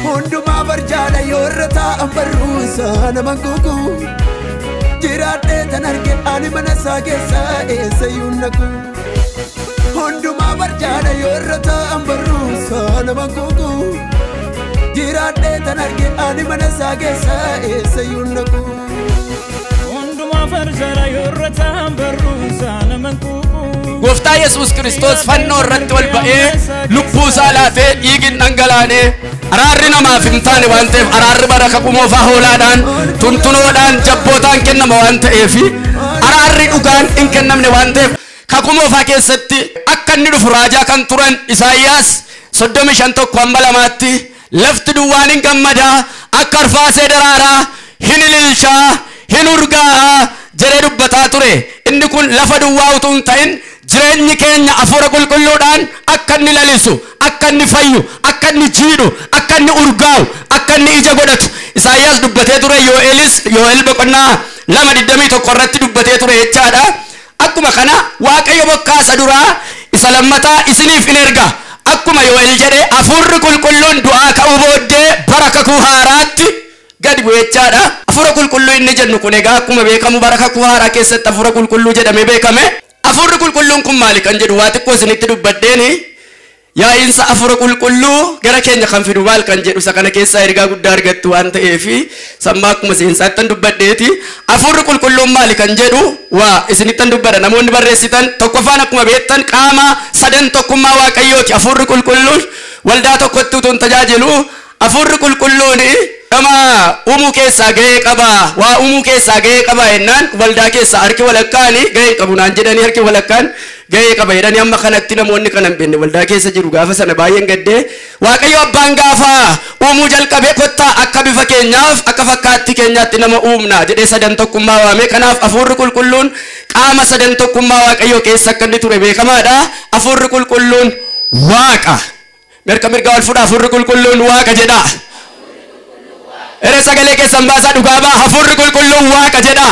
Hundumaa barjaadha yoo irra taa'an barruusaa nama guugu. Jiraadhee tan arge ani mana isaa keessa eessayyuu naqu. Hundumaa barjaadha yoo irra taa'an barruusaa nama guugu. Jiraadhee tan arge ani mana isaa keessa eessayyuu naqu. Hundumaa barjaadha yoo irra taa'an barruusaa nama guugu. Gooftaa Yesuus Kiristoos fannoo irratti ol ba'ee lubbuu isaa laatee dhiigni dhangalaanee araarri namaaf hin taane waan ta'eef araarri bara kakuu moofaa hoolaadhaan tuntunoodhaan jabbootaan kennama waan ta'eef araarri dhugaan hin kennamne waan ta'eef kakuu moofaa keessatti akka inni dhufu raajaa kan turan Isaayyaas 35:1-2 lafti duwwaan hin gammadaa akka arfaasee daraaraa hin ililchaa hin urgaa'aa jedhee dubbataa ture. Inni kun lafa duwwaa utuu hin ta'in jireenyi keenya hafuura qulqulluudhaan akka inni lalisu, akka inni fayyu, akka inni jiidhu, akka inni urgaa'u, akka inni ija godhatu Isaayyaas dubbatee ture. Yoo'elis Yoo'el boqonnaa 2:21 irratti dubbatee ture jechaadha. Akkuma kana Waaqayyo bokkaa isa duraa isa lammataa isiniif in erga. Akkuma Yoo'el jedhe hafuurri qulqulluun du'aa ka'uu booddee bara kakuu haaraatti gadi bu'e jechaadha. Hafuura qulqulluu inni jennu kun egaa akkuma beekamu bara kakuu haaraa keessatti hafuura qulqulluu jedhamee beekame. Hafuurri qulqulluun kun maali kan jedhu waa xiqqoo isinitti dubbadheeni yaa'iinsa hafuura qulqulluu gara keenya kan fidu maal kan jedhu isa kana keessaa ergaa guddaa argattu waan ta'eef sammaa akkuma seensaattan dubbadheeti. Hafuurri qulqulluun maali kan jedhu waa isinittan dubbadha. Namoonni barreessitan tokkoffaan akkuma beektan qaama sadan tokkummaa Waaqayyooti. Hafuurri qulqulluun waldaa tokkotti utuu hin tajaajilu hafuurri qulqulluun gama uumuu keessaa ga'ee qaba. Waa uumuu keessaa ga'ee qaba jennaan waldaa keessaa harki walakkaan ga'ee qabu naan jedhanii harki walakkaan ga'ee qaba jedhanii amma kanatti namoonni kana hin beekne waldaa keessa jiru gaafa sana baay'een gaddee Waaqayyo abbaan gaafa uumuu jalqabee kottaa akka bifa keenyaaf akka fakkaatti keenyaatti nama uumna jedhee sadan tokkummaa waame. Kanaaf hafuurri qulqulluun qaama sadan tokkummaa Waaqayyoo keessa akka inni ture beekamaadha. Hafuurri qulqulluun Waaqa. Mirga mirga wal fuudha. Hafuurri qulqulluun Waaqa jedha. Ere sagalee keessan baasaa dhugaa ba'a. Hafuurri qulqulluun Waaqa jedha.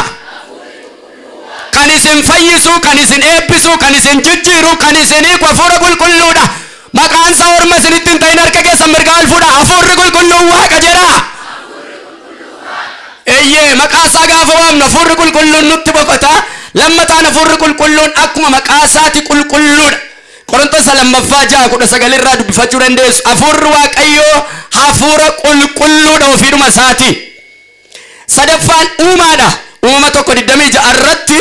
Kan isin fayyisu, kan isin eebbisu, kan isin jijjiiru, kan isin hiiku hafuura qulqulluudha. Maqaan isaa orma isinitti hin ta'in harka keessan mirga wal fuudha. Hafuurri qulqulluun Waaqa jedha. Eeyyee maqaa isaa gaafa waamnu hafuurri qulqulluun nutti boqota. Lammataan hafuurri qulqulluun akkuma maqaa isaati qulqulluudha. Qorontoos lammaffaa 6:19 irraa dubbifachuu dandeessu. Hafuurri Waaqayyoo hafuura qulqulluudha ofiidhuma isaati. Sadaffaan uumaadha. Uumama 1:26 irratti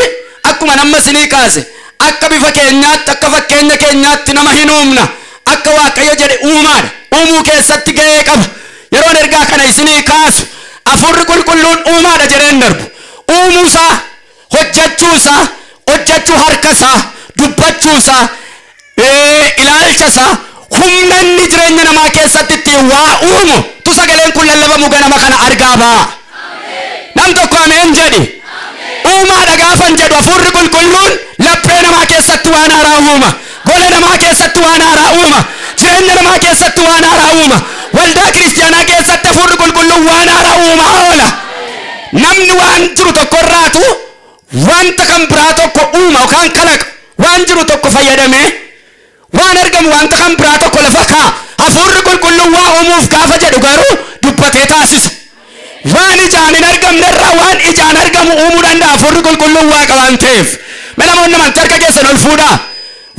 akkuma nama isinii kaase akka bifa keenyaatti akka fakkeenya keenyaatti nama hin uumna. Akka Waaqayyo jedhe uumaadha. Uumuu keessatti ga'ee qaba. Yeroon ergaa kana isinii kaasu hafuurri qulqulluun uumaadha jedheen darbu. Uumuusaa, hojjechuusaa, hojjechuu harkasaa, dubbachuusaa, ilaalcha isaa, humna inni jireenya namaa keessatti ittiin waa uumu tu sagaleen kun lallabamu ganama kana argaa ba'a. Nam tokko ameen jedhi. Uumaadha gaafan jedhu hafuurri qulqulluun laphee namaa keessatti waan haaraa uuma. Gola namaa keessatti waan haaraa uuma. Jireenya namaa keessatti waan haaraa uuma. Waldaa kiristiyaanaa keessatti hafuurri qulqulluun waan haaraa uuma oola. Namni waan jiru tokko irraatu wanta kan biraa tokko uuma yookaan kalaqa. Waan jiru tokko fayyadamee waan argamu wanta kan biraa tokko lafa kaa'a. Hafuurri qulqulluun waa uumuuf gaafa jedhu garuu dubbatee taasisa. Waan ijaan hin argamne irraa waan ijaan argamu uumuu danda'a hafuurri qulqulluun Waaqa waan ta'eef. Mee namoonni amantii harka keessan ol fuudhaa.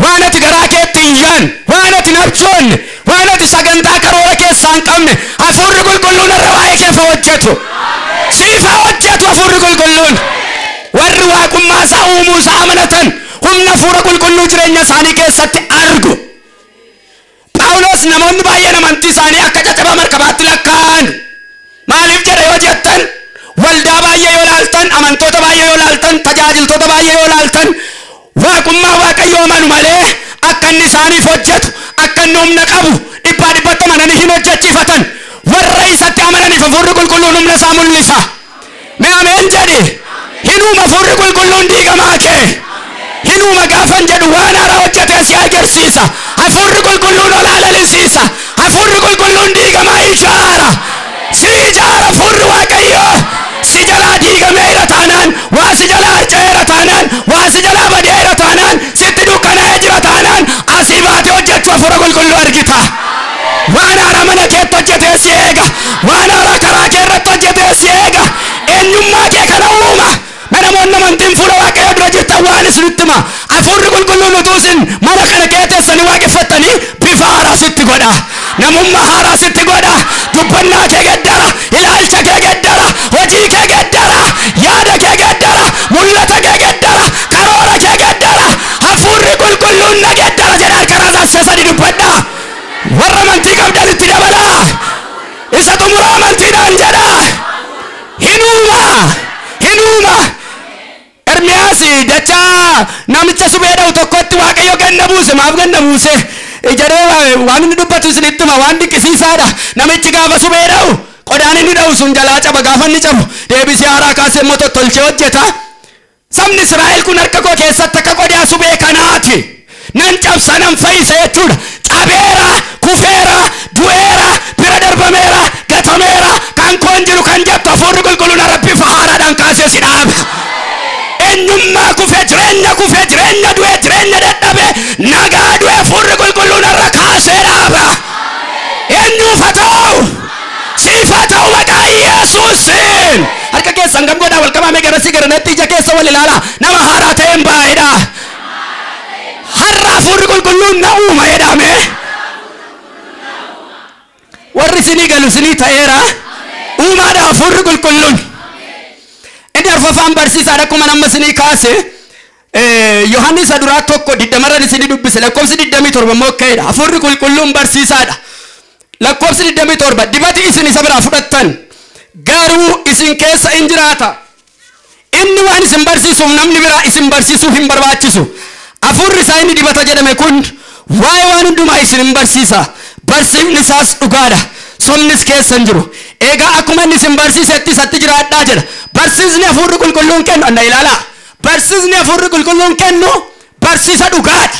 Waan ati garaa keetti hin yaadne, waan ati hin abjoonne, waan ati sagantaa karoora keessaa hin qabne hafuurri qulqulluun irra waa'ee keef hojjetu. Siif hojjetu hafuurri qulqulluun. Warri waaqummaa isaa uumuu isaa amanatan humna hafuura qulqulluu jireenya isaanii keessatti argu. Phaawulos namoonni baay'een amantii isaanii akka caccabaa markabaatti lakkaa'an. Maaliif jedha yoo jettan waldaa baay'ee yoo laaltan, amantoota baay'ee yoo laaltan, tajaajiltoota baay'ee yoo laaltan waaqummaa Waaqayyoo amanu malee akka inni isaaniif hojjetu, akka inni humna qabu dhibbaa dhibbatti amananii hin hojjechiifatan. Warra isatti amananiif hafuurri qulqulluun humna isaa mul'isa. Mee ameen jedhi. Hin uuma hafuurri qulqulluun diigamaa kee. Hin uuma gaafan jedhu waan haaraa hojjetee si agarsiisa. Hafuurri qulqulluun ol alalisiisa. Hafuurri qulqulluun diigamaa ijaara. Si ijaara hafuurri Waaqayyoo. Si jalaa diigameera taanaan, waa si jalaa harca'eera taanaan, waa si jalaa badeera taanaan, sitti dukkanaa'ee jira taanaan asii baatee hojjechuu hafuura qulqulluu argita. Waan haaraa mana keetti hojjetee si eega. Namummaa haaraa sitti godha. Dubbannaa kee geddara, ilaalcha kee geddara, hojii kee geddara, yaada kee geddara, mul'ata kee geddara, karoora kee geddara. Hafuurri qulqulluun na geddara jedha harka raasaa sadi dubbadha. Warra amantii qabdan itti dabala. Isa xumura amantiidhaan jedha. Hinuuma, hinuuma. Ermiyaas dachaa namicha suphee dha'u tokkotti Waaqayyo ganna buuse. Maaf ganna buuse? Jedhee waan inni dubbatu isinitti hima, waan dinqisiisaadha. Namichi gaafa suphee dha'u qodaan inni dha'u sun jalaa caba. Gaafa inni cabu deebisee haaraa kaasee immoo tottolchee hojjeta. Sabni Israa'el kun harka koo keessatti akka qodaa suphee kanaati. Nan cabsa, nan fayyisa jechuudha. Cabeera, kufeera, du'eera, bira darbameera, gatameera, kan koon jiru kan jettu hafuurri qulqulluun bifa haaraadhaan kaasee si dhaaba. Eenyummaa kufee, jireenya kufee, jireenya du'e, jireenya dadhabe, nagaa du'e hafuurri qulqulluun irra kaasee dhaaba. Eenyuuf haa ta'u? Siif haa ta'u maqaa Yesuusiin. Harka keessan gam godhaa wal qabaamee garasii garanatti ija keessa wal ilaalaa. Nama haaraa ta'een baay'eedha. Har'a hafuurri qulqulluun na uuma jedhame. Warri isinii galu isinii ta'eera. Uumaadha hafuurri qulqulluun. Inni arfaffaan barsiisaadha akkuma nama isinii kaase. Yohaannis isa duraa 1:20 isinii dubbise. Lakkoofsi 27 immoo akka'edha. Hafuurri qulqulluun barsiisaadha. Lakkoofsi 27 dibati isin isa biraa fudhattan garuu isin keessa in jiraata. Inni waan isin barsiisuuf namni biraa isin barsiisuuf hin barbaachisu. Hafuurri isaa inni dibata jedhame kun waa'ee waan hundumaa isin hin barsiisa. Barsiifni isaas dhugaadha. Somnis keessa hin jiru. Egaa akkuma inni isin barsiisetti isatti jiraadhaa jedha. Barsiisni hafuurri qulqulluun kennu anna ilaalaa. Barsiisni hafuurri qulqulluun kennu barsiisa dhugaadha.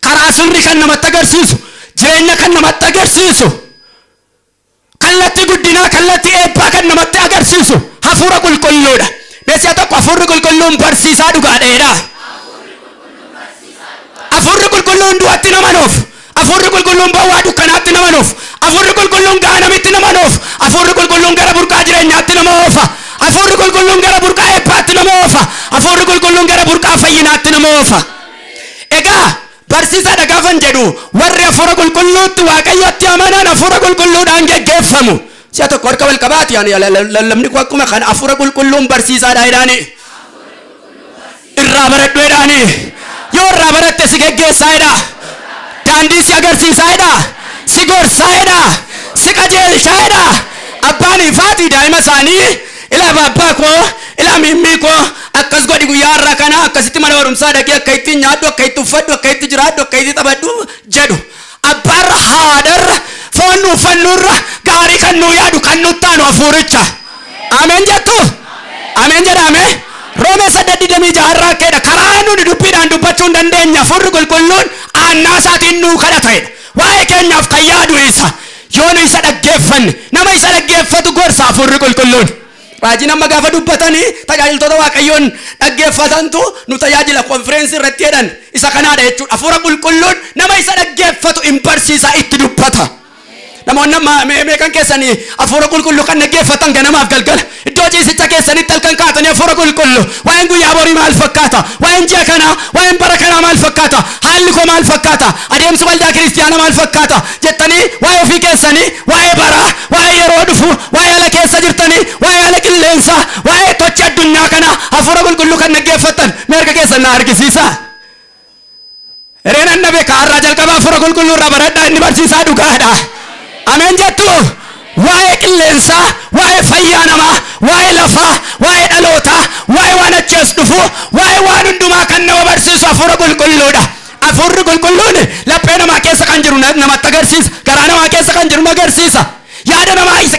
Karaa sirrii kan namatti agarsiisu, jireenya kan namatti agarsiisu, kallattii guddinaa, kallattii eebbaa kan namatti agarsiisu hafuura qulqulluudha. Meeshaa tokko hafuurri qulqulluun barsiisaa dhugaadha jedha. Hafuurri qulqulluun du'atti nama nuuf. Hafuurri qulqulluun bawwaa dukkanaatti nama nuuf. Hafuurri qulqulluun gaanamitti nama nuuf. Hafuurri qulqulluun gara burqaa jireenyaatti nama oofa. Hafuurri qulqulluun gara burqaa eebbaatti nama oofa. Hafuurri qulqulluun gara burqaa fayyinaatti nama oofa. Egaa barsiisaadha gaafan jedhu warri hafuura qulqulluutti Waaqayyotti amanan hafuura qulqulluudhaan geggeeffamu. Si'a tokko harka wal qabaati ani lallabni koo akkuma kana hafuura qulqulluun barsiisaadha jedhaani. Irraa baradhu jedhaani. Yoo irraa baratte si geggeessaa jedha. Daandii si agarsiisaa jedha. Si gorsaa jedha. Si qajeelchaa jedha. Abbaan ifaatii daa'ima isaanii ilaa abbaa koo ilaa mimmii koo akkas godhi guyyaa har'aa kana akkasitti mana barumsaa dhaqee akka ittiin nyaadhu, akka itti uffadhu, akka itti jiraadhu, akka itti taphadhu jedhu. Abbaarra haadharra foon nu uffannurra gaarii kan nu yaadu kan nu taanu hafuuricha. Ameen jettu? Ameen jedhame? Roomee 8:26 irraa akkeedha. Karaa nuni dubbiidhaan dubbachuu hin dandeenye hafuurri qulqulluun aannaa isaatiin nuu kadhata jedha. Waa'ee keenyaaf kan yaadu isa. Yoo nu isa dhaggeeffanne nama isa dhaggeeffatu gorsa hafuurri qulqulluun. Raajiin amma gaafa dubbatanii tajaajiltoota Waaqayyoon dhaggeeffatantu nu tajaajila konfireensii irratti jedhan isa kanaadha jechuudha. Hafuura qulqulluun nama isa dhaggeeffatu hin barsiisa, itti dubbata. Namoonni amma meeqan keessanii hafuura qulqulluu kan dhaggeeffatan ganamaaf galgala iddoo ciisicha keessanitti halkan kaatanii hafuura qulqulluu waa'een guyyaa borii maal fakkaata, waa'een ji'a kanaa, waa'een bara kanaa maal fakkaata, haalli koo maal fakkaata, adeemsi waldaa kiristiyaanaa maal fakkaata jettanii waa'ee ofii keessanii, waa'ee baraa, waa'ee yeroo dhufu, waa'ee ala keessa jirtanii, waa'ee ala qilleensaa, waa'ee tochi addunyaa kanaa hafuura qulqulluu kan dhaggeeffattan mee harka keessan na argisiisa. Hereen anna beeka har'aa jalqabaa hafuura qulqulluu irraa baradhaa, inni barsiisaa dhugaadha. Ameen jettu? Waa'ee qilleensaa, waa'ee fayyaa namaa, waa'ee lafaa, waa'ee dhalootaa, waa'ee waan achi as dhufu, waa'ee waan hundumaa kan nama barsiisu hafuura qulqulluudha. Hafuurri qulqulluun laphee namaa keessa kan jiru namatti agarsiisa, garaa namaa keessa kan jiru agarsiisa. Yaada namaa isa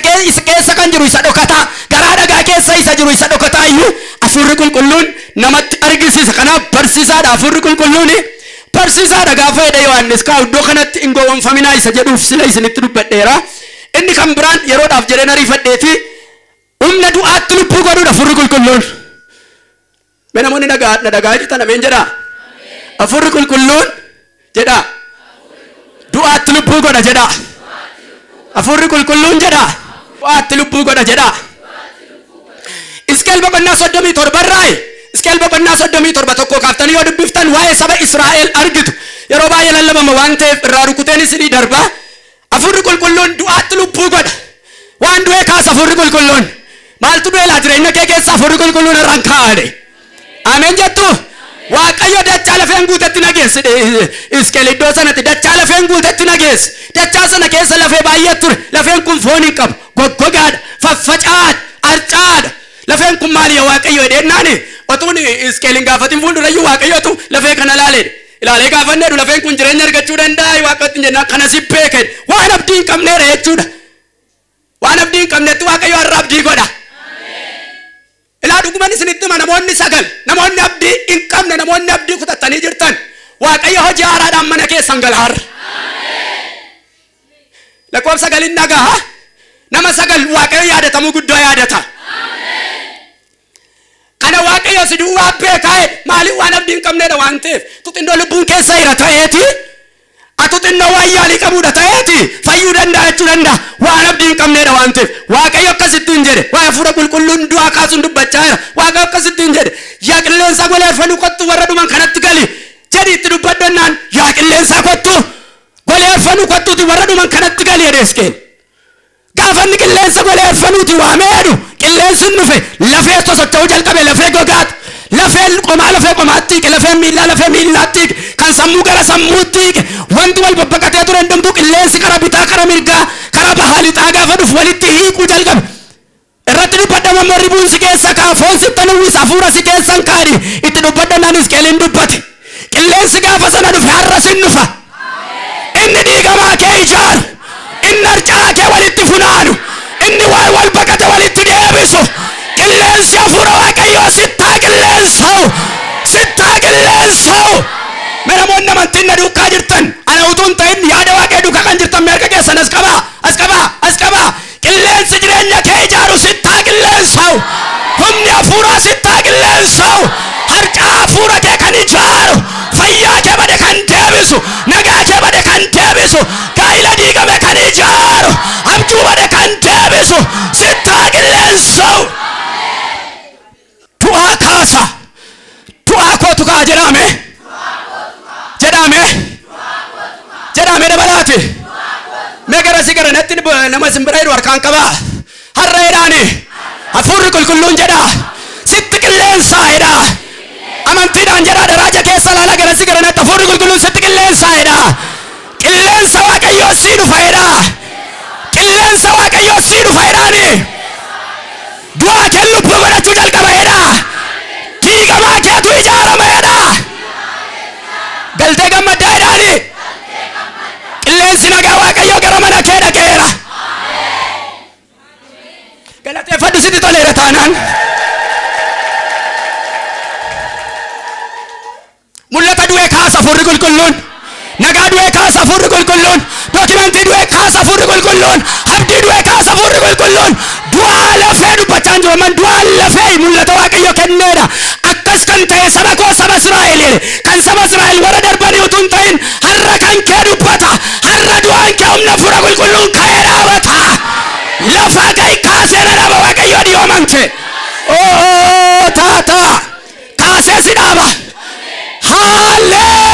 keessa kan jiru isa dhokataa, garaa dhagaa keessa isa jiru isa dhokataa iyyuu hafuurri qulqulluun namatti argisiisa. Kanaaf barsiisaadha hafuurri qulqulluun. Barsiisaadha gaafa jedhe Yohaannis kaa iddoo kanatti hin gowwoomfaminaa isa jedhuuf sila isinitti dubbadheera. Inni kan biraan yeroodhaaf jedheen ariifadheeti humna du'aatti lubbuu godhuudha hafuurri qulqulluun. Mee namoonni na dhagaa jirtan ameen jedhaa. Hafuurri qulqulluun jedhaa. Du'aatti lubbuu godha jedhaa. Hafuurri qulqulluun jedhaa. Du'aatti lubbuu godha jedhaa. Hisqeel boqonnaa 37 irraa Hisqeel boqonnaa 37 tokko kaaftanii yoo dubbiftan waa'ee saba Israa'el argitu. Yeroo baay'ee lallabama waan ta'eef irraa rukuteen isinii darba. Hafuurri qulqulluun du'aatti lubbuu godha. Waan du'e kaasa hafuurri qulqulluun. Maaltu du'e laa jireenya kee keessa hafuurri qulqulluun irraan kaa'ade. Ameen jettu. Waaqayyo dachaa lafeen guutetti na geesse. Isqeel iddoo sanatti dachaa lafeen guutetti na geesse. Dachaa sana keessa lafee baay'ee ture. Lafeen kun foon hin qabu. Goggogaadha. Faffacaadha. Arcaadha. Lafeen kun maali yaa Waaqayyo jedheennaani otuun Isqeel hin gaafatin fuuldurayyuu Waaqayyotu lafee kana ilaaleedha. Ilaalee gaafanneedhu lafeen kun jireenya argachuu danda'a Waaqayyotti hin jennaan kana si beekeen waan abdii hin qabneedha jechuudha. Waan abdii hin qabnetti Waaqayyo har'a abdii godha. Ilaa dhuguman isinitti hima namoonni sagal namoonni abdii hin qabne namoonni abdii kutattanii jirtan Waaqayyo hojii haaraadhaan mana keessan gala har'a. Lakkoofsa sagalin dhagaha nama sagal Waaqayyo yaadatamuu guddoo yaadata. Kana Waaqayyo si duwwaa beekaa jedhe maaliif waan abdii hin qabneedha waan ta'eef xixinnoo lubbuun keessa jira ta'eeti atu xinnoo waan yaalii qabuudha ta'eeti fayyuu danda'a jechuu danda'a waan abdii hin qabneedha waan ta'eef Waaqayyo akkasitti hin jedhe waa'ee hafuura qulqulluun du'aa kaasuun dubbachaa jira Waaqayyo akkasitti hin jedhe yaa qilleensa golee arfanuu kottu warra dhuman kanatti gali jedhi itti dubbadhonnaan yaa qilleensa kottu golee arfanuu kottuuti warra dhuman kanatti gali jedhe Isqeel. Gaafanni qilleensa golee arfanuuti waamee jedhu qilleensi dhufe lafee sosocho'uu jalqabe lafee gogaatu lafee qomaa lafee qomaatti hiike lafee miillaa lafee miillaatti hiike kan sammuu gara sammuutti hiike wanti wal babbaqatee ture hundumtuu qilleensi kara bitaa kara mirgaa kara bahaa lixaa gaafa dhufu walitti hiikuu jalqabe. Irratti dubbadhama immoo ribuun si keessa kaa foon sitti uwwisa hafuura si keessan kaadhi itti dubbadhannaan Isqeeliin dubbate qilleensi gaafa sana dhufe har'a sin dhufa inni diigamaa kee ijaaru inni harcaa kee walitti funaanu inni waan wal baqate walitti deebisu qilleensi hafuura Waaqayyoo sittaa qilleensa'u sittaa qilleensa'u. Mee namoonni amantiin na duukaa jirtan ana utuu hin ta'in yaada Waaqayyoo duukaa kan jirtan mee harka keessan as qabaa as qabaa as qabaa qilleensi jireenya kee ijaaru sittaa qilleensa'u humni hafuuraa sittaa qilleensa'u harcaa hafuura kee kan ijaaru fayyaa kee bade kan deebisu nagaa kee bade kan deebisu gaa'ila diigame kan ijaaru abjuu bade kan deebisu sittaa qilleensa'u. Du'aa kaasa du'aa kootu kaa jedhame jedhame jedhame dabalaati mee gara si gara natti nama isin bira jiru harkaan qabaa har'a jedhaani hafuurri qulqulluun jedha sitti qilleensaa jedha amantiidhaan jedha daraaja keessa laala gara si gara natti hafuurri qulqulluun sitti qilleensaa jedha qilleensa Waaqayyoo sii dhufa jedha qilleensa Waaqayyoo sii dhufa jedhaani du'aa kee lubbuu godhachuu jalqaba jedha diigamaa keetu ijaarama jedha galtee gammaddaa jedhaani qilleensi nagaa Waaqayyoo gara mana kee dhaqeera galateeffadhu sitti toleera taanaan. Mul'ata du'e kaasa hafuurri qulqulluun nagaa du'e kaasa hafuurri qulqulluun dookimentii du'e kaasa hafuurri qulqulluun abdii du'e kaasa hafuurri qulqulluun du'aa lafee dubbachaa hin jiru amman du'aa lafee mul'ata Waaqayyo kenneedha akkas kan ta'e saba koo saba Israa'el jedhe kan saba Israa'el warra darbanii utuu hin ta'in har'a kan kee dubbata har'a du'aan kee humna hafuura qulqulluun ka'ee dhaabata lafa ka'i kaasee na dhaaba Waaqayyo dhiyoo amante oo taataa kaasee si dhaaba.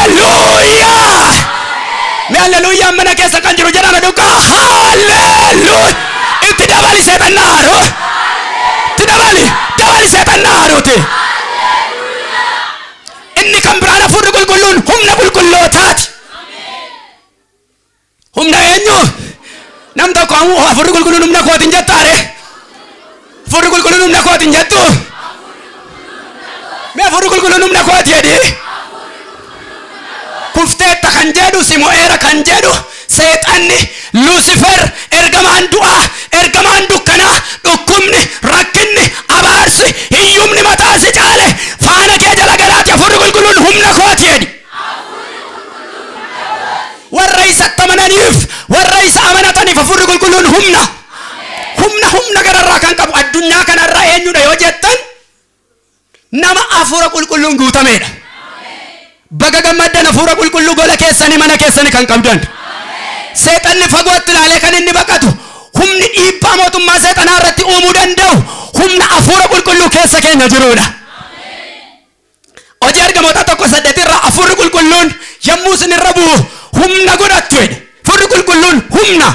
Hallelujah! Mee hallelujah mana keessa kan jiru jedhama duukaa hallelujah! Itti dabali seexannaa haaru. Itti dabali dabali seexannaa haaruuti. Inni kan biraan hafuurri qulqulluun humna qulqullootaati. Humna eenyu? Nam tokko hafuurri qulqulluun humna kootiin jettaare? Hafuurri qulqulluun humna kootiin jettu? Mee hafuurri qulqulluun humna kooti jedhi? Kufteetta kan jedhu simo'eera kan jedhu seexanni Lucifer ergamaan du'aa ergamaan dukkanaa dhukkubni rakkinni abaarsi hiyyumni mataa si caale faana kee jala galaati hafuurri qulqulluun humna kooti jedhi. Warra isatti amananiif warra isa amanataniif hafuurri qulqulluun humna humna humna gararraa kan qabu addunyaa kanarraa eenyudha yoo jettan nama hafuura qulqulluun guutameedha. Baga gammaddan hafuura qulqulluu gola keessanii mana keessanii kan qabdan. Seexanni fagootti ilaalee kan inni baqatu humni dhiibbaa mootummaa seexanaa irratti uumuu danda'u humna hafuura qulqulluu keessa keenya jirudha. Hojii ergamoota 1:8 irraa hafuurri qulqulluun yommuu isin irra bu'u humna godhattu jedhe. Hafuurri qulqulluun Humna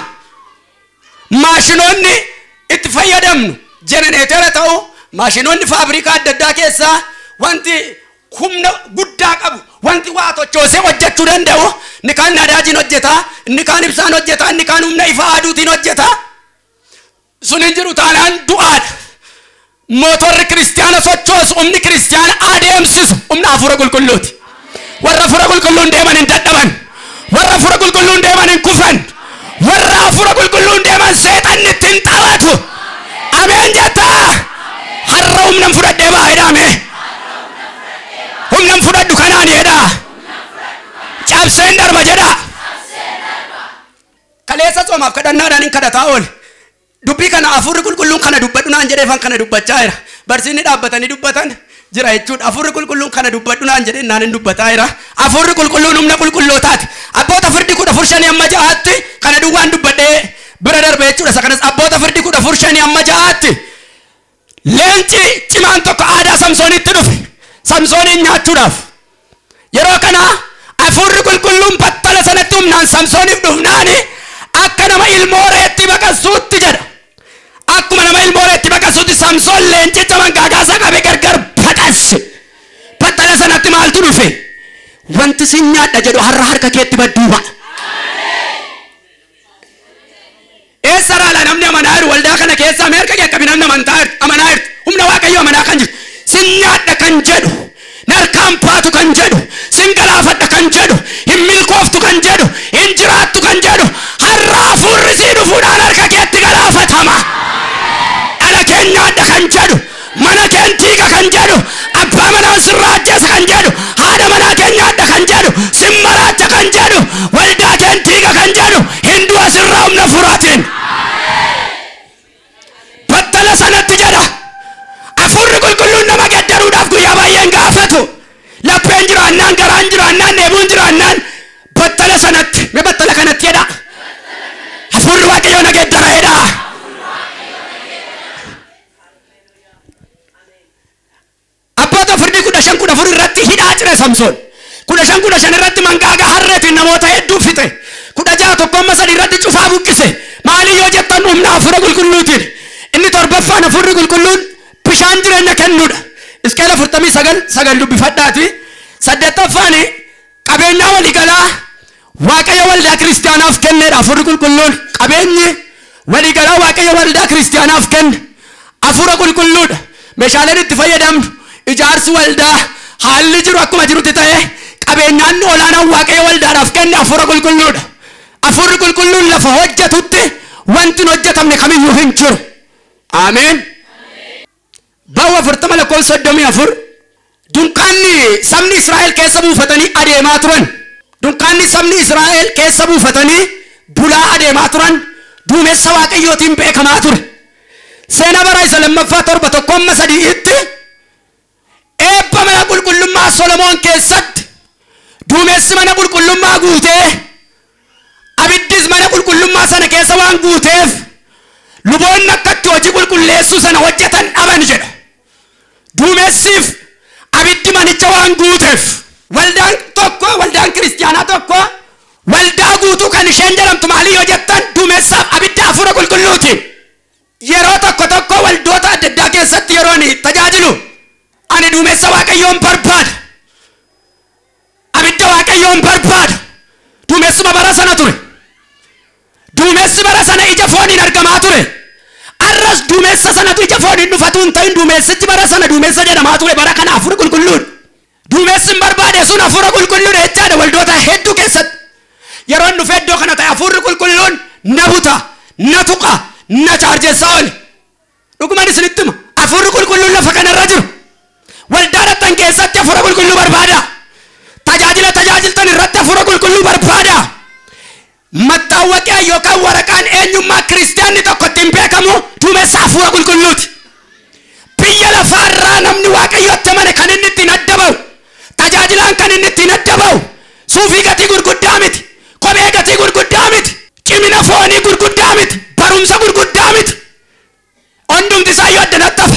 maashinoonni itti fayyadamnu jenereetera ta'u, maashinoonni faabrikaa adda addaa keessaa wanti humna guddaa qabu, wanti waa tochoosee hojjechuu danda'u, inni kaan nadaajiin hojjeta, inni kaan ibsaan hojjeta, inni kaan humna ifa aduutiin hojjeta. Sun hin jiru taanaan du'aadha. Mootorri kiristiyaana sochoosu, humni kiristiyaana adeemsisu humna hafuura qulqulluuti. Warra hafuura qulqulluun deeman hin dadhaban, warra hafuura qulqulluun deeman hin kufan, warra hafuura qulqulluun deeman seexanni itti hin taphatu. Ameen jettaa? Har'a humnan fudhadhee ba'a jedhame. Humnan fudhadhu kanaan jedha. Cabseen darba jedha. Kaleessa soomaaf kadhannaadhaan hin kadhataa oole. Dubbii kana hafuurri qulqulluun kana dubbadhu naan jedheefan kana dubbachaa jira. Barsiisni dhaabbatanii dubbatan jira jechuudha. Hafuurri qulqulluun kana dubbadhu naan jedhee naan hin dubbataa jira. Hafuurri qulqulluun humna qulqullootaati. Abboota firdii 14:5-6 kana duwwaan dubbadhee bira darbe jechuudha. Isa kanas abboota firdii 14:5-6 leenci cimaan tokko aadaa Samsoonitti dhufe. Samsooniin nyaachuudhaaf. Yeroo kana hafuurri qulqulluun battala sanatti humnaan Samsooniif dhufnaani akka nama ilmoo reetti baqasuutti jedha. Akkuma nama ilmoo reetti baqasuutti Samsoon leencicha mangaagaasaa qabee gargar baqasse. Battala sanatti maaltu dhufe? Wanti sin nyaadha jedhu har'a harka keetti badduu ba'a. Eessa raala namni amanaa jiru waldaa kana keessa Ameerika qaqqabi namni amantaa jirtu amanaa jirtu humna Waaqayyoo amanaa kan jirtu sin nyaadha kan jedhu, narkaan baatu kan jedhu, sin galaafadha kan jedhu, hin milkooftu kan jedhu, hin jiraattu kan jedhu har'a hafuurri sii dhufuudhaan harka keetti galaafatama. Dhala kee nyaadha kan jedhu, mana kee diiga kan jedhu, abbaa manaa sirraa ajjeesa kan jedhu, haadha manaa kee nyaadha kan jedhu, sin maraacha kan jedhu, waldaa kee diiga kan jedhu, hin du'a sirraa humna furaatiin. Battala sanatti jedha. Hafuurri qulqulluun nama gaddaruudhaaf guyyaa baay'een gaafatu. Lapheen jiraannaan, garaan jiraannaan, dheebuun jiraannaan battala sanatti, mee battala kanatti jedha. Hafuurri Waaqayyoo na geeddara jedha. Abboota firdii 15:14 irratti hidhaa cire Samsoon. 15:15 irratti mangaaga harreetiin namoota hedduu fixe. 16:1-3 irratti cufaa buqqise. Maaliif yoo jettan humna hafuura qulqulluutiin. Inni torbaffaan hafuurri qulqulluun bishaan jireenya kennuudha. Isqeela 49:9 dubbifadhaati. Saddeettaffaan qabeenya waliigalaa Waaqayyo waldaa kiristiyaanaaf kenneedha. Hafuurri qulqulluun qabeenyi waliigalaa Waaqayyo waldaa kiristiyaanaaf kenne hafuura qulqulluudha. Meeshaaleen itti fayyadamnu, ijaarsi waldaa, haalli jiru akkuma jirutti ta'e qabeenyaan olaanaan Waaqayyo waldaadhaaf kenne hafuura qulqulluudha. Hafuurri qulqulluun lafa hojjetutti wanti hin hojjetamne kamiyyuu hin jiru. Ameen. Ba'u 40:34 dunkaanni sabni Israa'el keessa buufatanii adeemaa turan. Dunkaanni sabni Israa'el keessa buufatanii bulaa adeemaa turan duumessa Waaqayyootiin beekamaa ture. Seenaa bara isa lammaffaa 7:1-3 eebba mana qulqullummaa Solomoon keessatti duumessi mana qulqullummaa guutee abiddis mana qulqullummaa sana keessa waan guuteef luboonni akkatti hojii qulqulleessuu sana hojjetan dhaban jedha. Duumessiif abiddi manicha waan guuteef waldaan tokko, waldaan kiristiyaanaa tokko waldaa guutuu kan isheen jedhamtu maalii yoo jettan duumessaaf abidda hafuura qulqulluutiin. Yeroo tokko tokko waldoota adda addaa keessatti yeroo ani tajaajilu ani duumessa Waaqayyoon barbaada. Abidda Waaqayyoon barbaada. Duumessuma bara sana ture. Duumessi bara sana ija fooniin argamaa ture. Arras duumessa sanatu ija fooniin dhufatu hin ta'in duumessichi bara sana duumessa jedhamaa ture bara kana hafuura qulqulluun. Duumessi hin barbaade sun hafuura qulqulluudha jechaadha waldoota hedduu keessatti. Yeroo inni dhufee iddoo kana ta'e hafuurri qulqulluun na buta, na tuqa, na chaarjessaa oole. Dhugumaan isinitti hima. Hafuurri qulqulluun lafa kanarra jiru. Waldaa dhaqxan keessatti hafuura qulqulluu barbaada. Tajaajila tajaajiltan irratti hafuura qulqulluu barbaada. Mattaawwaqiyaa yookaan waraqaan eenyummaa kiristiyaanni tokko ittiin beekamu duumessa hafuura qulqulluuti. Biyya lafaarraa namni Waaqayyotti amane kan inni ittiin adda ba'u, tajaajilaan kan inni ittiin adda ba'u, suufii gatii gurguddaa miti, kophee gatii gurguddaa miti, cimina foonii gurguddaa miti, barumsa gurguddaa miti. Hundumti isaa yoo adda nattafa.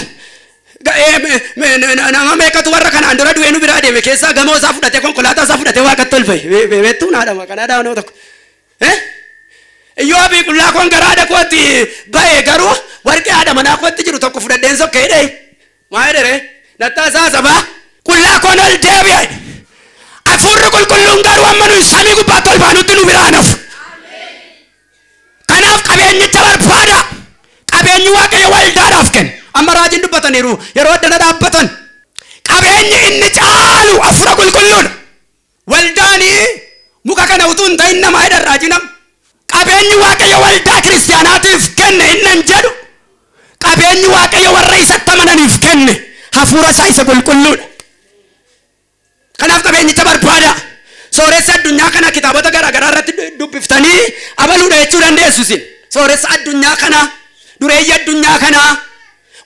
Nama meeqatu warra kanaan dura du'ee nu biraa deeme keessaa gamoo isaa fudhatee konkolaataa isaa fudhatee waaqatti ol ba'e. Beektuu naadhama kanaa daawwanoo tokko. Iyyoobii qullaa koon garaa haadha kootti ba'e garuu warqee haadha manaa kootti jiru tokko fudhadheen sokkee hidhee. Maa jedhere? Nattaa isaa sabaa qullaa koon ol deebi'e. Hafuurri qulqulluun garuu amma nuyi samii gubbaatti ol baanutti nu biraan hafu. Kanaaf qabeenyicha barbaada. Qabeenyi Waaqayyo waldaadhaaf kenne. Amma raajiin dubbataniiru yeroo addana dhaabbatan. Qabeenyi inni caalu hafuura qulqulluudha. Waldaanii muka kana utuu hin ta'in namaa jedhan raajii nama. Qabeenyi Waaqayyo waldaa kiristaanaatiif kenne inni hin jedhu. Qabeenyi Waaqayyo warra isatti amananiif kenne hafuura isaa isa qulqulluudha. Kanaaf qabeenyicha barbaada. Sooressa addunyaa kana kitaabota garaa garaa irratti dubbiftanii abaluudha jechuu dandeessu isin. Sooressa addunyaa kana, dureeyyi addunyaa kana,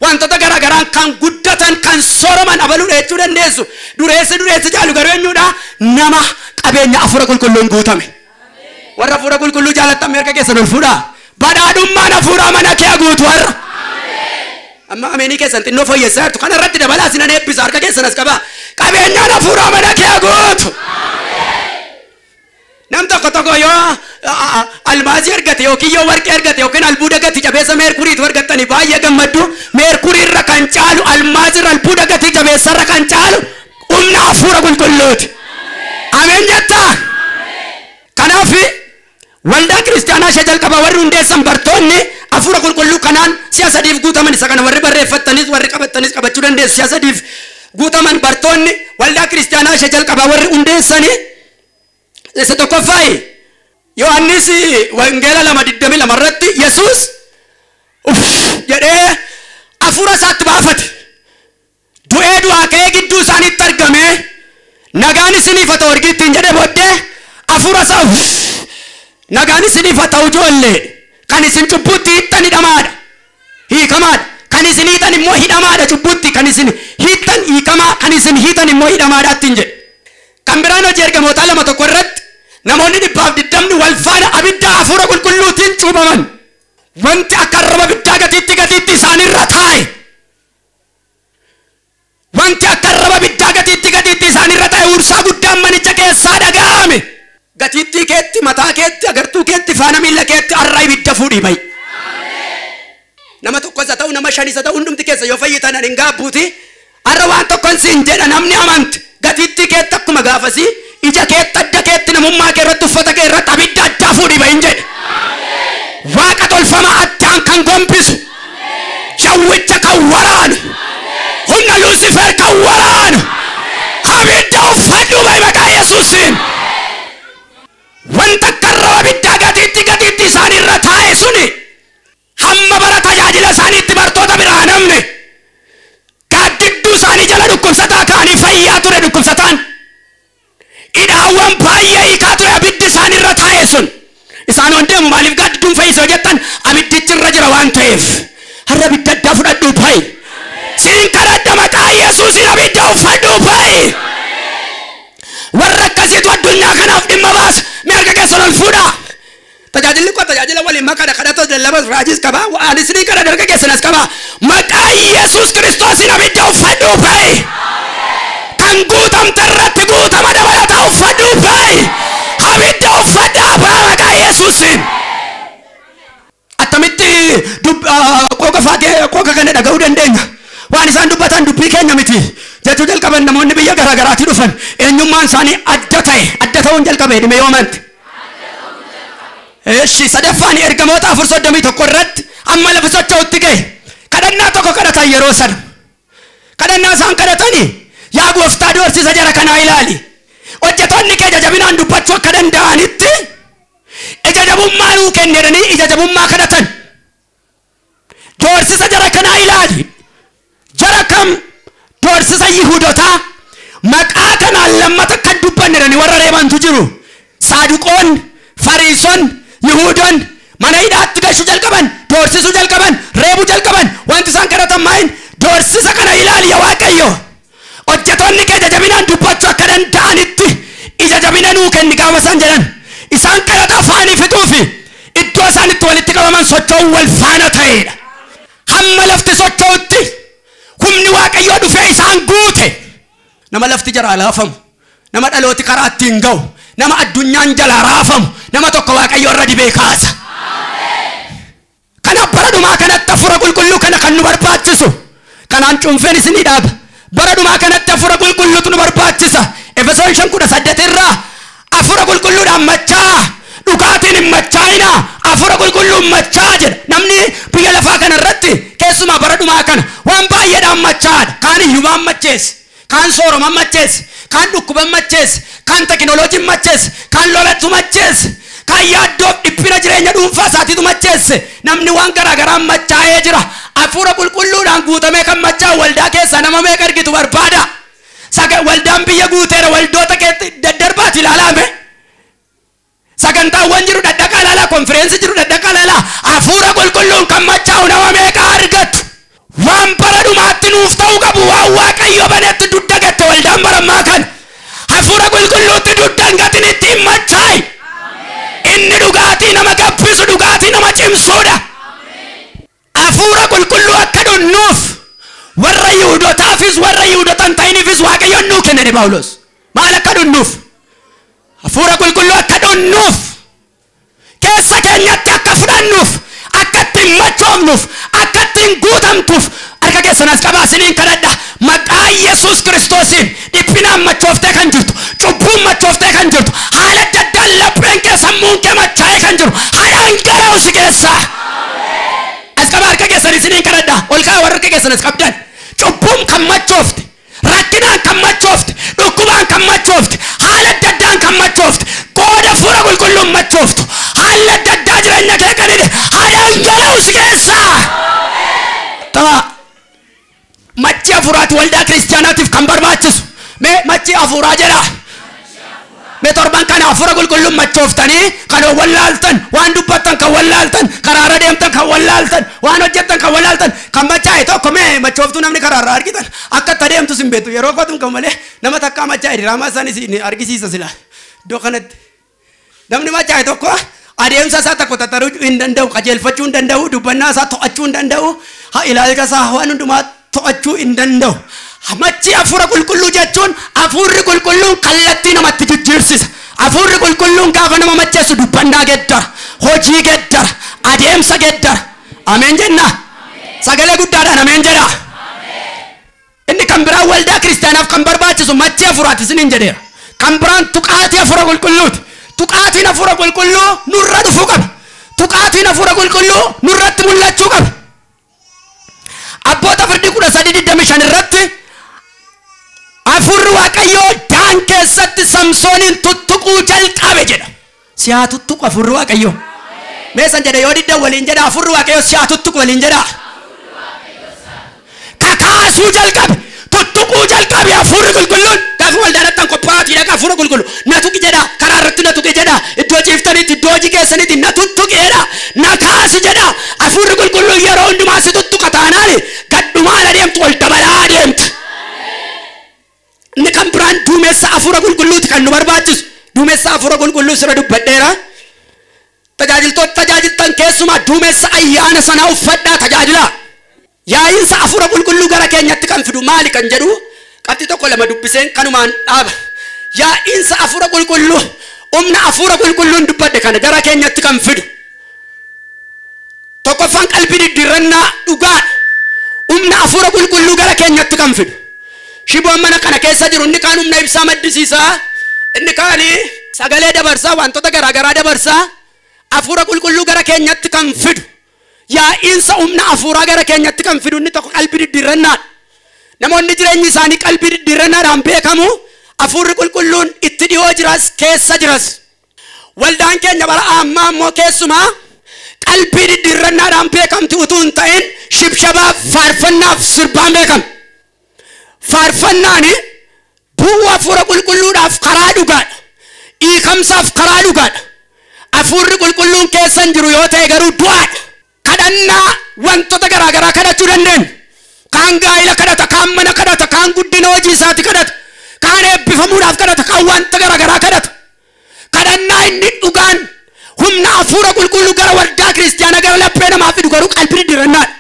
wantoota garaa garaan kan guddatan kan sooroman abaluudha jechuu dandeessu. Dureessi dureessi caalu garuu eenyuudha? Nama qabeenya hafuura qulqulluun guutame. Warra hafuura qulqulluu jaalattan harka keessan ol fuudhaa. Badhaadhummaan hafuuraa mana kee guutu har'a. Amma ameenii keessan xinnoo fooyyessaa jirtu. Kana irratti dabalaa sinan eebbisa harka keessan as qabaa. Qabeenyaan hafuuraa mana kee guutu. Nam tokko tokko yoo almaazii argate yookiin yoo warqee argate yookiin albuuda gati jabeessa meerkuriitu argattanii baay'ee gammaddu. Meerkurii irra kan caalu almaazii irra albuuda gati jabeessa irra kan caalu humna hafuura qulqulluuti. Ameen jettaa? Kanaaf waldaa kiristaanaa ishee jalqabaa warri hundeessan bartoonni hafuura qulqulluu kanaan si'a sadiif guutaman isa kana warri barreeffattanis warri qabattanis qabachuu dandeessu. Si'a sadiif guutaman bartoonni waldaa kiristaanaa ishee jalqabaa warri hundeessanii isa tokkoffaayi Yohaannis wangeela 2:22 irratti Yesuus uff jedhee hafuura isaatti baafate. Du'ee du'aa ka'ee gidduu isaaniitti argame nagaan isiniif haa ta'u ergi ittiin jedhee booddee hafuura isaa uff nagaan isiniif haa ta'u ijoollee kan isin cubbuutti hiixtan hidhamaadha. Hiikamaadha. Kan isin hiixan immoo hidhamaadha cubbuutti. Kan isin hiixtan hiikamaa kan isin hiixan immoo hidhamaadha ittiin jedhe. Kan biraan hojii ergamootaa 2:1 irratti namoonni 120 wal faana abidda hafuura qulqulluutiin cuubaman. Wanti akka arraba abiddaa gatiitti gatiitti isaanirra taa'e. Wanti akka arraba abiddaa gatiitti gatiitti isaanirra taa'e huursaa guddaan manicha keessaa dhaga'ame. Gatiittii keetti, mataa keetti, agartuu keetti, faana miilla keetti arraa ibidda fuudhii ba'i. Nama tokkos haa ta'u, nama shanis haa ta'u, hundumti keessa yoo fayyitan ani hin gaabbuuti. Arra waan tokkon siin jedha namni amanti. Gatiittii keetti akkuma gaafasii ija keetti, adda keetti, namummaa kee irratti, uffata kee irratti abidda addaa fuudhii ba'i jedhe. Waaqa tolfamaa addaan kan gombisu, jawwicha kan waraanu, humna Luusifer kan waraanu, abidda uffadhu ba'i maqaa Yesuusiin. Wanta akka arraba abiddaa gatiitti gatiitti isaanirra taa'e suni hamma bara tajaajila isaaniitti bartoota biraa namne gaaddidduu isaanii jala dhukkubsataa ka'anii fayyaa ture dhukkubsataan. Hidhaawwan baay'ee hiikaa ture abiddi isaanirra taa'e sun. Isaan waan deemu maaliif gaaddidduun fayyisoo jettan abiddichi irra jira waan ta'eef. Har'a abidda addaa fudhadhuu ba'i. Siin kadhadha maqaa Yesuusiin abidda uffadhuu ba'i. Warra akkasiitu addunyaa kanaaf dhimma baasa. Mee harka keessan ol fuudhaa. Tajaajilli kun tajaajila waliin maqaa kadhattoota lallabas raajis qabaa. Waan isinii kadhadha harka keessan as qabaa. Maqaa Yesuus Kiristoosiin abidda uffadhuu ba'i. Kan guutamte irratti guutama dabalataa uffadhuu ba'i. Abidda uffadhaa ba'a maqaa Yesuusiin. Attamitti qooqa kana dhaga'uu dandeenya? Waan isaan dubbatan dubbii keenya miti jechuu jalqaban namoonni biyya garaa garaatii dhufan eenyummaan isaanii adda ta'e adda ta'uun jalqabe dhimee yoo amante. Eshi sadaffaan ergamoota 4:31 irratti amma lafa socho'utti ga'e kadhannaa tokko kadhatan yeroo sana. Kadhannaa isaan kadhatanii yaa gooftaa doorsisa jara kanaa ilaali. Hojjettoonni kee jajabinaan dubbachuu akka danda'anitti ija jabummaa nuu kenni jedhanii ija jabummaa kadhatan. Doorsisa jara kanaa ilaali. Jara kam doorsisa Yihuudotaa maqaa kanaan lammata kan dubbanne jedhanii warra reebantu jiru. Saaduqoon, Fariisonni, Yihuudoon mana hidhaatti gashuu jalqaban, doorsisuu jalqaban, reebuu jalqaban. Wanti isaan kadhatan maayin doorsisa kana ilaali yaa Waaqayyo. Hojjettoonni kee jajabinaan dubbachuu akka danda'anitti ija jabina nuu kenni gaafa isaan jedhan. Isaan kadhata afaanii fixuufi iddoo isaan itti walitti qabaman socho'uun wal faana ta'edha. Hamma lafti socho'utti humni Waaqayyoo dhufee isaan guute. Nama lafti jaraa laafamu, nama dhalooti karaa ittiin ga'u, nama addunyaan jalaa raafamu, nama tokko Waaqayyo irra dibee kaasa. Kanaaf bara dhumaa kanatti hafuura qulqulluu kana kan nu barbaachisu. Kanaan cuunfeen isinii dhaaba. Bara dhumaa kanatti hafuura qulqulluutu nu barbaachisa. Efesoon 5:18 irraa hafuura qulqulluudhaan machaa, dhugaatiin hin machaa'inaa, hafuura qulqulluun machaa jedha. Namni biyya lafaa kana irratti keessumaa bara dhumaa kana waan baay'eedhaan machaa'aadha. Kaan hiyyumaan macheesse, kaan sooroman macheesse, kaan dhukkuban macheesse, kaan tekinooloojiin macheesse, kaan lolatu macheesse, kaan yaaddoof dhiphina jireenya dhuunfaa isaatiitu macheesse. Namni waan garaagaraan machaa'ee jira. Hafuura qulqulluudhaan guutamee kan machaa'u waldaa keessaa nama meeqa argitu barbaada. Waldaan biyya guuteera, waldoota daddarbaati ilaalaame. Sagantaawwan jiru daddaqaa ilaalaa, konfireensi jiru daddaqaa ilaalaa. Hafuura qulqulluun kan machaa'u nama meeqa argatu. Waan bara dhumaatti nuuf ta'uu qabu, waan Waaqayyo banetti dugda gatte waldaan barammaa kana. Hafuura qulqulluutti dugda hin gatin, ittiin machaa'i. Inni dhugaatii nama gabbisu, dhugaatii nama cimsuudha. Hafuura qulqulluu akka dhunnuuf warra Yihuudootaafis warra Yihuudoota hin ta'iniifis Waaqayyoon nuu kenne Phaawulos. Maal akka dhunnuuf? Hafuura qulqulluu akka dhunnuuf, keessa keenyatti akka fudhannuuf, akka ittiin machoofnuuf, akka ittiin guutamtuuf. Harka keessan as qabaa, isiniin kadhadha. Maqaa Yesuus Kiristoosiin dhiphinaan machooftee kan jirtu, cubbuun machooftee kan jirtu, haala adda addaan lapheen kee sammuun kee machaa'ee kan jiru, dhangala'u si keessaa. As qabaa harka keessan, isiniin kadhadha. Ol kaa'aa warra harka keessan as qabdan. Cubbuun kan machoofte, rakkinaan kan machoofte, dhukkubaan kan machoofte, haala adda addaan kan machoofte, qooda hafuura qulqulluun machooftu, haala adda addaa jireenya kee kan hidhe, dhangala'u si keessaa. Ta'a. Machi hafuuraati waldaa kiristaanaatiif kan barbaachisu. Mee machi hafuuraa jedha. Mee torban kana hafuura qulqulluun machooftanii kan wallaaltan, waan dubbattan kan wallaaltan, karaarra deemtan kan wallaaltan, waan hojjettan kan wallaaltan, kan machaa'e tokko mee machooftuu namni karaarra argitan akka itti adeemtu sin beektu yeroo kootum kan malee nama takkaa machaa'e diraamaa isaan isin argisiisa sila iddoo kanatti. Namni machaa'e tokko adeemsa isaa tokko tattaruu hin danda'u, qajeelfachuu hin danda'u, dubbannaa isaa to'achuu hin danda'u, ilaalcha isaa waan hundumaa to'achuu hin danda'u. Machi hafuura qulqulluu jechuun hafuurri qulqulluun kallattii namatti jijjiirsisa. Hafuurri qulqulluun gaafa nama macheessu dubbannaa geeddara, hojii geeddara, adeemsa geeddara. Ameen jenna. Sagalee guddaadhaan ameen jedha. Inni kan biraan waldaa kiristaanaaf kan barbaachisu machi hafuuraati isiniin jedheera. Kan biraan tuqaatii hafuura qulqulluuti. Tuqaatiin hafuura qulqulluu nurra dhufuu qaba. Tuqaatiin hafuura qulqulluu nurratti mul'achuu qaba. Abboota firdii 13:25 irratti hafuurri Waaqayyoo Daan keessatti Samsooniin tuttuquu jalqabe jedha. Si haa tuttuqu hafuurri Waaqayyoo. Meesan jedha yoo diddan waliin jedha, hafuurri Waaqayyoo si haa tuttuqu waliin jedha. Kakaasuu jalqabe, tuttuquu jalqabe hafuurri qulqulluun. Gaafa waldaa dhaqxan qophaa'aatii dhaqa, hafuura qulqulluu na tuqi jedha, karaa irratti na tuqi jedha, iddoo ciiftanitti, iddoo hojii keessanitti na tuttuqi jedha, na kaasi jedha. Hafuurri qulqulluun yeroo hundumaa si tuttuqa taanaan gadhumaan adeemtu, ol dabalaa adeemta. Inni kan biraan duumessa hafuura qulqulluuti kan nu barbaachisu. Duumessa hafuura qulqulluu sirra dubbadheera. Tajaajiltoota tajaajiltan keessumaa duumessa ayyaana sanaa uffadhaa tajaajilaa. Yaa'iinsa hafuura qulqulluu gara keenyatti kan fidu maali kan jedhu qabxii tokko lama dubbiseen kanumaan dhaaba. Yaa'iinsa hafuura qulqulluu, humna hafuura qulqulluun dubbadhe kana gara keenyatti kan fidu. Tokkoffaan qalbii diddiirrannaa dhugaadha. Humna hafuura qulqulluu gara keenyatti kan fidu. Shiboon mana kana keessa jiru inni kaan humna ibsaa maddisiisaa, inni kaan sagalee dabarsaa, wantoota garaagaraa dabarsaa. Hafuura qulqulluu gara keenyatti kan fidu, yaa'iinsa humna hafuuraa gara keenyatti kan fidu inni tokko qalbii diddiirrannaadha. Namoonni jireenyi isaanii qalbii diddiirrannaadhaan beekamu, hafuurri qulqulluun itti dhiyoo jiras, keessa jiras. Waldaan keenya bara ammaa immoo keessumaa qalbii diddiirrannaadhaan beekamti utuu hin ta'in shibshabaaf, faarfannaaf, sirbaan beekamti. Faarfannaan bu'uu hafuura qulqulluudhaaf karaa dhugaadha. Hiikamsaaf karaa dhugaadha. Hafuurri qulqulluun keessa hin jiru yoo ta'e garuu du'aadha. Kadhannaa wantoota garaagaraa kadhachuu dandeenya. Kaan gaa'ila kadhata, kaan mana kadhata, kaan guddina hojii isaati kadhata, kaan eebbifamuudhaaf kadhata, kaan wanta garaagaraa kadhata. Kadhannaa inni dhugaan humna hafuura qulqulluu gara waldaa kiristaanaa gara laphee namaa fidu garuu qalbii diddiirannaadha.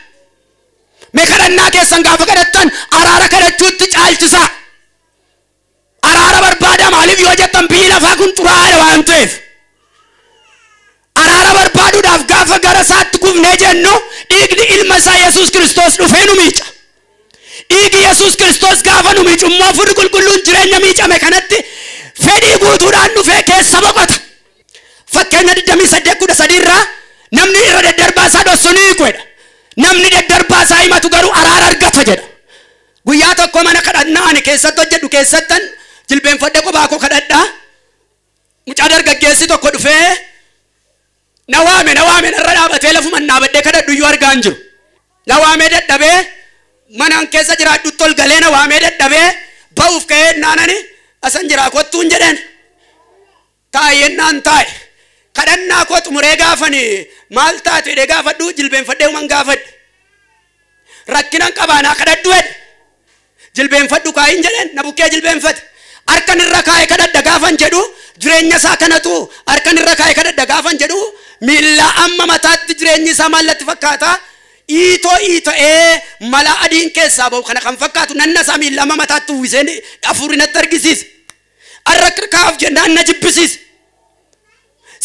Mee kadhannaa keessan gaafa kadhattan araara kadhachuutti caalchisaa. Araara barbaada, maaliif yoo jettan biyyi lafaa kun xuraa'aadha waan ta'eef. Araara barbaaduudhaaf gaafa gara isaatti kufnee jennu isaa Yesuus Kiristoos dhufee nu miica. Dhiigi Yesuus Kiristoos gaafa nu miicu immoo hafuurri qulqulluun jireenya miicame kanatti fedhii guutuudhaan dhufee keessa boqota. Fakkeenya 28:13 irraa namni irra daddarbaa isaa dhossu ni hiiku jedha. Namni daddarbaa isaa himatu garuu araara argata jedha. Guyyaa tokko mana kadhannaa ani keessatti hojjedhu keessattan jilbeenfadhe kophaa koo kadhadhaa. Mucaa dargaggeessi tokko dhufee na waame narra dhaabatee lafuman dhaabadhee kadhadhu iyyuu argaa hin jiru. Na waamee dadhabee manaan keessa jiraadhutti ol galee na waamee dadhabee ba'uuf ka'ee naanani asan jiraa kottuun jedheen. Taa'ee taa'e. Kadhannaa koo xumuree gaafani maal taate jedhee gaafadhu jilbeenfadhee uuman gaafadhe. Rakkinan qabaanaa kadhadhu jedhe. Jilbeenfadhu kaayin jedheen na bukkee jilbeenfate. Harkan irra kaa'e kadhadha gaafan jedhu jireenya isaa kanatu harkan irra kaa'e kadhadha gaafan jedhu miilla amma mataatti jireenyi isaa maallatti fakkaata. Iitoo iito'ee mala adiin keessaa ba'u kana kan fakkaatu nanna isaa miilla amma mataatti uwwiseen hafuurri natti argisiise. Harka kaa'aaf jennaan na jibbisiise.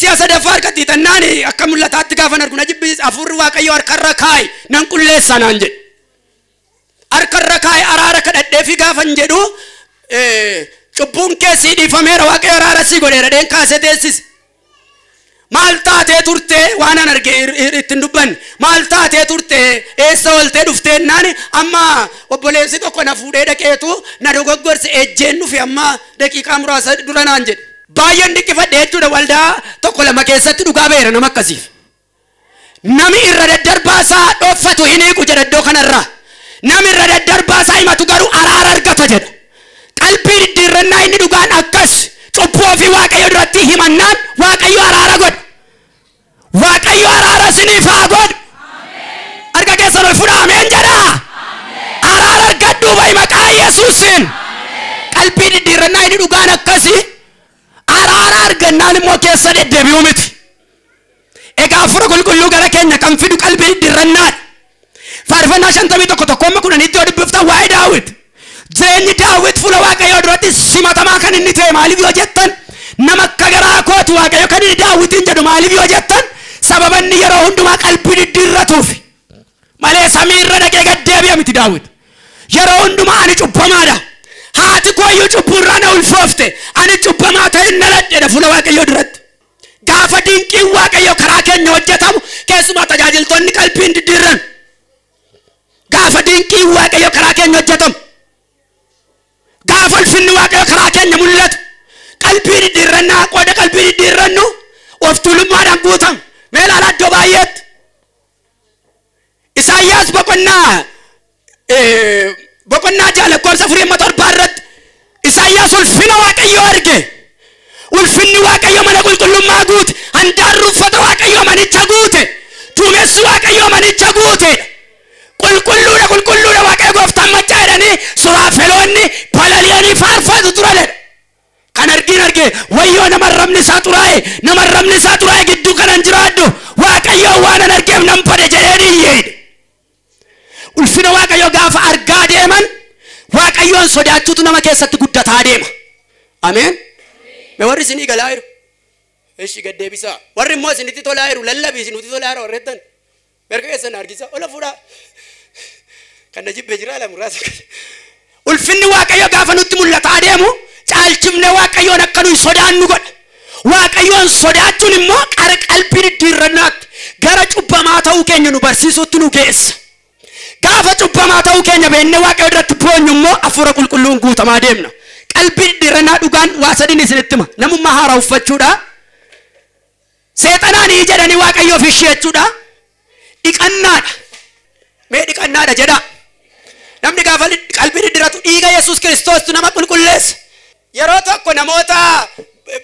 Si'a sadaffaa harkatti hiixannaan akka mul'ataatti gaafan argu na jibbisiise. Hafuurri Waaqayyoo harkarra kaa'i nan qulleessa naan jedhe. Harkarra kaa'i araara kadhadhee fi gaafan jedhu cubbuun keessi dhiifameera Waaqayyo araara sii godheera dheen kaasee teessise. Maal taatee turte waan an arge ittiin dubbanne maal taatee turte eessa ooltee dhuftee naan amma obboleessi tokko na fuudhee dhaqeetu na dogoggorse ejjeen dhufe amma daqiiqaa muraasa dura naan jedhe. Baay'een dhiqqifadhe jechuudha waldaa tokko lama keessatti dhugaa ba'eera nama akkasiif. Nami irra daddarbaa isaa dhoffatu hin hiiku jedha iddoo kanarraa. Nami irra daddarbaa isaa himatu garuu araara argata jedha. Qalbii diddiirrannaa inni dhugaan akkas cubbuu ofii Waaqayyo duratti himannaan Waaqayyo araara godha. Waaqayyo araara isiniif haa godhu. Harka keessan ol fuudhaa ameen jedhaa. Araara argadhuu bahi maqaa Yesuusiin. Qalbii diddiirrannaa inni dhugaan akkasi araara argannaan immoo keessa deddeebi'uu miti. Egaa hafuura qulqulluu gara keenya kan fidu qalbii diddiirrannaadha. Faarfannaa 51:10 yoo dubbiftan waa'ee Daawit. Jireenyi Daawit fuula Waaqayyoo duratti simatamaa kan inni ta'e maaliif yoo jettan nama akka garaa kootu Waaqayyo kan inni Daawitiin jedhu maaliif yoo jettan sababa inni yeroo hundumaa qalbii diddiirratuuf malee samii irra dhaqee gad deebi'a miti Daawit. Yeroo hundumaa ani cubbamaadha. Haati koo iyyuu cubbuu irraa na ulfoofte ani cubbamaa ta'in dhaladheedha fuula Waaqayyoo duratti. Gaafa dinqiin Waaqayyoo karaa keenya hojjetamu keessumaa tajaajiltoonni qalbiin diddiirran. Gaafa dinqiin Waaqayyoo karaa keenya hojjetamu gaafa ulfinni Waaqayyo karaa keenya mul'atu qalbii diddiirrannaa qooda qalbii diddiirrannu of tuulummaadhaan guutamu. Mee ilaalaa iddoo baay'eetti. Isaayyaas boqonnaa 6:4-7 irratti Isaayyaas ulfina Waaqayyoo arge. Ulfinni Waaqayyoo mana qulqullummaa guute. Handaarri uffata Waaqayyoo manicha guute. Duumessi Waaqayyoo manicha guute. Qulqulluudha qulqulluudha Waaqayyo gooftaan maccaa jedhanii suraafeloonni balali'anii faarfatu turanidha. Kan argin arge wayyoo nama arrabni isaa xuraa'e nama arrabni isaa xuraa'e gidduu kanan jiraadhu Waaqayyo waan an argeef nan bade jedheen iyyeedha. Ulfina Waaqayyoo gaafa argaa deeman Waaqayyoon sodaachuutu nama keessatti guddataa deema. Ameen. Mee warri isinii galaa jiru? Ishi gad deebisaa. Warri immoo isinitti tolaa jiru lallabii isinitti tolaa jiru warreettan. Merga keessan argisa ola fuudhaa. Kan na jibbee jira ala muraasa. Ulfinni Waaqayyoo gaafa nutti mul'ataa deemu caalchifne Waaqayyoon akka nuyi sodaannu godha. Waaqayyoon sodaachuun immoo qara qalbii diddiirrannaatti gara cubbamaa ta'uu keenya nu barsiisuutti nu geessa. Gaafa cubbamaa ta'uu keenya beennee Waaqayyo irratti boonyu immoo hafuura qulqulluun guutamaa deemna. Qalbii diddiirrannaa dhugaan waa sadiin isinitti hima. Namummaa haaraa uffachuudha. Seexanaan ii jedhanii Waaqayyoof isheechuudha. Dhiqannaadha. Mee dhiqannaadha jedhaa. Namni gaafa qalbii diddiirratu dhiiga Yesuus Kiristoostu nama qulqulleessa. Yeroo tokko namoota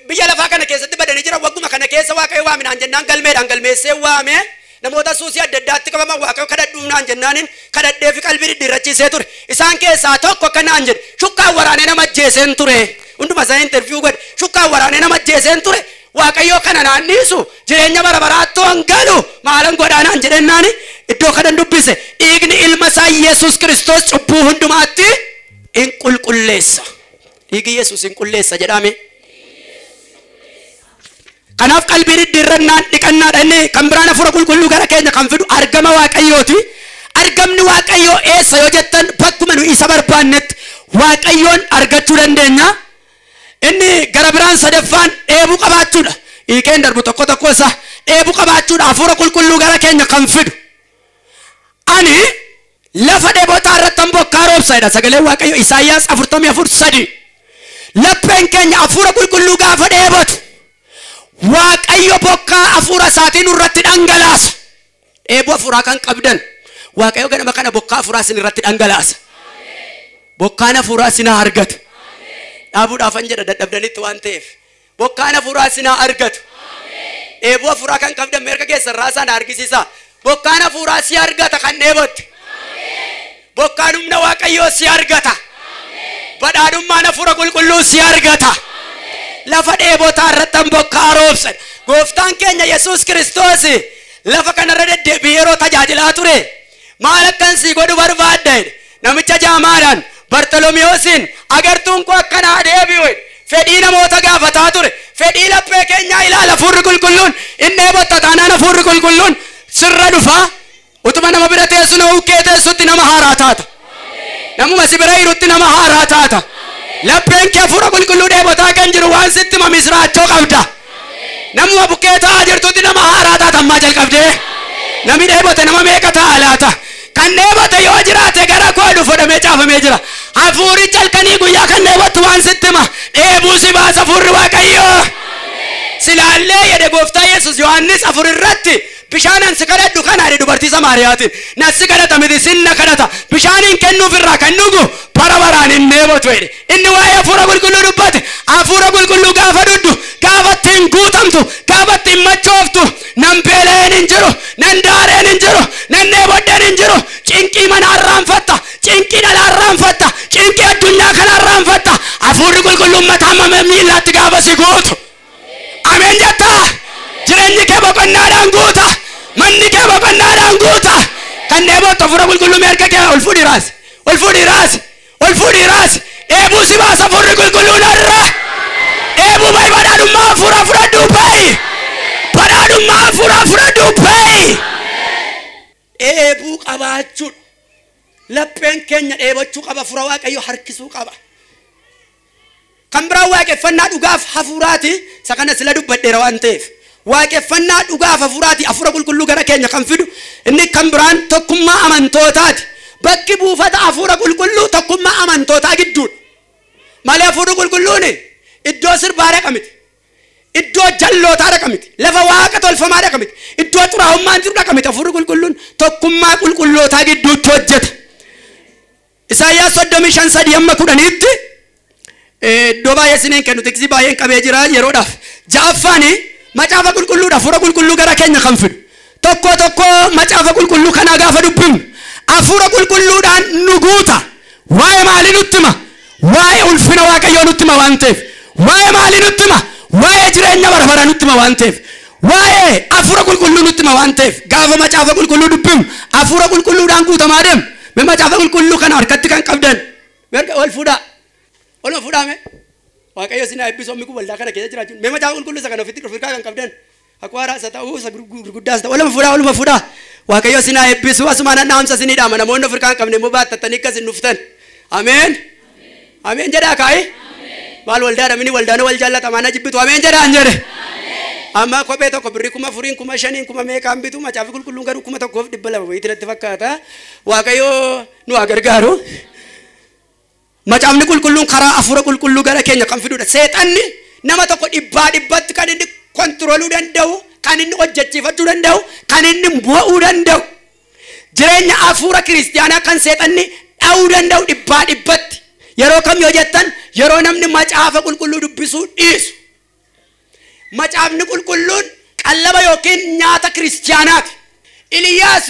biyya lafaa kana keessatti badanii jiran wagguma kana keessa Waaqayyo waaminaan jennaan galmeedhaan galmeessee waame namoota suusii adda addaatti qabaman Waaqayyo kadhadhuufnaan jennaaniin kadhadhee fi qalbii diddiirrachiisee ture. Isaan keessaa tokko akkanaan jedhe shukkaan waraanee nama ajjeeseen ture. Hunduma isaa interviyuu godhe shukkaan waraanee nama ajjeeseen ture. Waaqayyo kana naan dhiisu jireenya bara baraatti hin galu maalan godhaanaan jedhennaani iddoo kanan dubbise dhiigni ilma isaa Yesuus Kiristoos cubbuu hundumaatti in qulqulleessa. Dhiigi Yesuus in qulleessa jedhame. Kanaaf qalbii diddiirrannaan dhiqannaadha inni kan biraan hafuura qulqulluu gara keenya kan fidu argama Waaqayyooti. Humni Waaqayyoo eessa yoo jettan bakkuma nu isa barbaannetti Waaqayyoon argachuu dandeenya. Inni gara biraan sadaffaan dheebuu qabaachuudha. Hiikeen darbu tokko tokko isa dheebuu qabaachuudha. Hafuura qulqulluu gara keenya kan fidu. Ani lafa dheebotaa irratti bokkaa roobsa jedha sagaleen Waaqayyoo Isaayyaas 44:3. Lapheen keenya hafuura qulqulluu gaafa dheebotu Waaqayyo bokkaa hafuura isaatiin irratti dhangalaasa. Dheebuu hafuuraa kan qabdan Waaqayyo ganama kana bokkaa hafuuraa isin irratti dhangalaasa. Bokkaan hafuuraa isin haa argatu. Dhaabuudhaafan jedha dadhabdanitti waan ta'eef. Bokkaan hafuuraa isin haa argatu. Dheebuu hafuuraa kan qabdan meerka keessan raasaan argisiisa. Bokkaan hafuuraa si argata kan dheebotte. Bokkaan humna Waaqayyoo si argata. Badhaadhummaan hafuura qulqulluu si argata. Lafa dheebotaa irratti bokkaa roobsan. Gooftaan keenya Yesuus Kiristoos lafa kanarra deddeebi'ee yeroo tajaajilaa ture maal akkan sii godhu barbaadda jedhe. Namicha jaamaadhaan Bartolomiyoosiin agartuun koo akkanaa deebi'u jedhe. Fedhii namoota gaafataa ture. Fedhii laphee keenyaa ilaala hafuurri qulqulluun. Inni dheebotta taanaan hafuurri qulqulluun sirra dhufa. Utuma nama bira teessu nama bukkee teessutti nama haaraa taata. Namuma si bira jirutti nama haaraa taata. Lapheen kee hafuura qulqulluu dheebotaa kan jiru waan sitti hima misiraachoo qabda. Namuma bukkee taa'aa jirtutti nama haaraa taata ammaa jalqabdee. Namni dheebote nama meeqa taa'a laata? Kan dheebote yoo jiraate gara koo dhufu dhamee caafamee jira. Hafuurichi halkanii guyyaa kan dheebottu waan sitti hima. Dheebuu si baasa hafuurri Waaqayyoo. Silaallee jedhe gooftaa Yesuus Yohaannis 4 irratti bishaanan si kadhadhu kana jedhe dubartii Samaariyaatiin. Na si kadhata miti sinna kadhata. Bishaaniin kennuuf irraa kan dhugu bara baraan hin dheebotu jedhe. Inni waa'ee hafuura qulqulluu dubbate. Hafuura qulqulluu gaafa dhudhu, gaafa ittiin guutamtu, gaafa ittiin machooftu, nan beela'een hin jiru, nan daareen hin jiru, nan dheebodheen hin jiru. Cinqii mana arraanfatta, cinqii dhala arraanfatta, cinqii addunyaa kana arraanfatta. Hafuurri qulqulluun mataa miillaatti gaafa si guutu. Ameen jettaa? Jireenyi kee boqonnaadhaan guuta. Manni kee boqonnaadhaan guuta. Kan dheebottu hafuura qulqulluu meerka kee ol fuudhii raasi. Ol fuudhii raasi. Ol fuudhii raasi. Dheebuu si baasa hafuurri qulqulluun har'a. Dheebuu bayi badhaadhummaa hafuuraa fudhadhuu bayi. Badhaadhummaa hafuuraa fudhadhuu bayi. Dheebuu qabaachuudha. Lapheen keenya dheebochuu qaba. Hafuura Waaqayyoo harkisuu qaba. Kan biraan waaqeffannaa dhugaaf hafuuraati. Isa kana sila dubbadheera waan ta'eef. Waaqeffannaa dhugaaf hafuuraati. Hafuura qulqulluu gara keenya kan fidu. Inni kan biraan tokkummaa amantootaati. Bakki buufata hafuura qulqulluu tokkummaa amantootaa gidduudha. Malee hafuurri qulqulluun iddoo sirbaa dhaqa miti. Iddoo jallootaa dhaqa miti. Lafa waaqa tolfamaa dhaqa miti. Iddoo xuraa'ummaan jiru dhaqa miti. Hafuurri qulqulluun tokkummaa qulqullootaa gidduutti hojjeta. Isaayyaas 35:3-10tti iddoo baay'ee isiniin kennu tiksii baay'een qabee jira yeroodhaaf. Ja'affaani macaafa qulqulluudha. Hafuura qulqulluu gara keenya kan fidu. Tokko tokko macaafa qulqulluu kanaa gaafa dubbifnu hafuura qulqulluudhaan nu guuta. Waa'ee maalii nutti hima? Waa'ee ulfina Waaqayyoo nutti hima waan ta'eef. Waa'ee maalii nutti hima? Waa'ee jireenya bara baraa nutti hima waan ta'eef. Waa'ee hafuura qulqulluu nutti hima waan ta'eef. Gaafa macaafa qulqulluu dubbifnu hafuura qulqulluudhaan guutamaa deemu. Mee macaafa qulqulluu kana harkatti kan qabdan mirga ol fuudhaa. Ol fuudhaa mee? Waaqayyo isin haa eebbisu ammi kun waldaa kana keessa jiraachuun. Mee macaafa qulqulluu isa kana ofitti ofirkaa kan qabdan. Akka isa ta'uu isa gurguddaas ta'u. Oluma fuudhaa oluma fuudhaa. Waaqayyo isin haa eebbisu asumaan dhaamsa isinii dhaama. Namoonni ofirkaa hin qabne immoo baattatanii akkas hin dhuftan. Ameen. Ameen jedhaa kaa'i. Maal waldaadha mini waldaana wal jaallatamaa na jibbitu. Ameen jedhaan jedhe. Amma kophee tokko birrii 4000 5000 kuma meeqaan bitu macaafi qulqulluun garuu 1200 wayiitti natti fakkaata. Waaqayyo nu haa gargaaru. Macaafni qulqulluun karaa hafuura qulqulluu gara keenya kan fidudha. Seexanni nama tokko 100% kan inni kontirooluu danda'u, kan inni hojjechiifachuu danda'u, kan inni mo'uu danda'u. Jireenya hafuura kiristiyaanaa kan seexanni dha'uu danda'u 100%. Yeroo kam yoo jettan yeroo namni macaafa qulqulluu dubbisuu dhiisu. Macaafni qulqulluun qallaba yookiin nyaata kiristiyaanaati. Iliyaas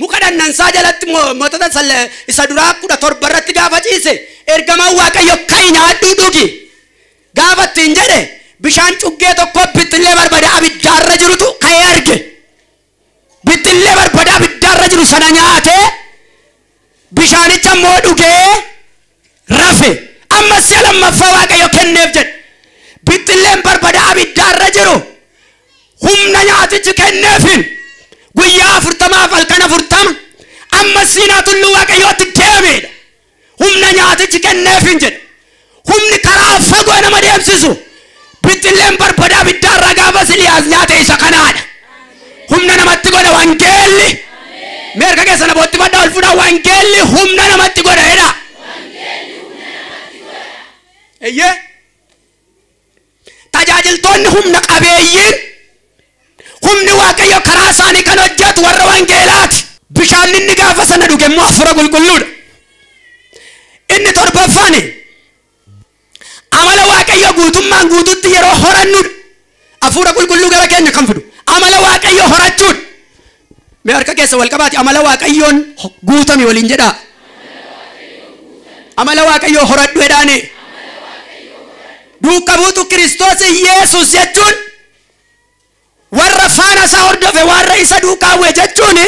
muka dhannansaa jalatti mootota isa duraa 17 irratti gaafa ciise ergamaan Waaqayyo ka'i nyaadhuu dhugi gaafa ittiin jedhe bishaan cuggee tokko bixxillee barbada abiddaarra jirutu ka'ee arge. Bixxillee barbada abiddaarra jiru sana nyaatee bishaanicha immoo dhugee rafe. Ammas si'a lammaffaa Waaqayyo kenneef jedhe. Bixxilleen barbada abiddaarra jiru humna nyaatichi kenneefin guyyaa 40 halkan 40 ammas Siinaa tulluu Waaqayyootti deemedha. Humna nyaatichi kenneef hin jedhe. Humni karaa fagoo nama deemsisu. Bixxilleen barbadaa abiddaarraa gaafa Siliyaas nyaate isa kanaadha. Humna namatti godha wangeelli. Mee harka keessan abootti fadhaa ol fuudhaa wangeelli humna namatti godha jedha. Eeyyee. Tajaajiltoonni humna qabeeyyiin humni Waaqayyo karaa isaanii kan hojjetu warra wangeelaati. Bishaan inni gaafa sana dhuge immoo hafuura qulqulluudha. Inni torbaffaan amala Waaqayyo guutummaan guututti yeroo horannudha. Hafuura qulqulluu gara keenya kan fidu amala Waaqayyo horachuudha. Mee harka keessa wal qabaati amala Waaqayyoon guutame waliin jedhaa. Amala Waaqayyoo horadhu jedhaani. Duuka buutu Kiristoos Yesuus jechuun warra faana isaa hordofe warra isa duukaa bu'e jechuun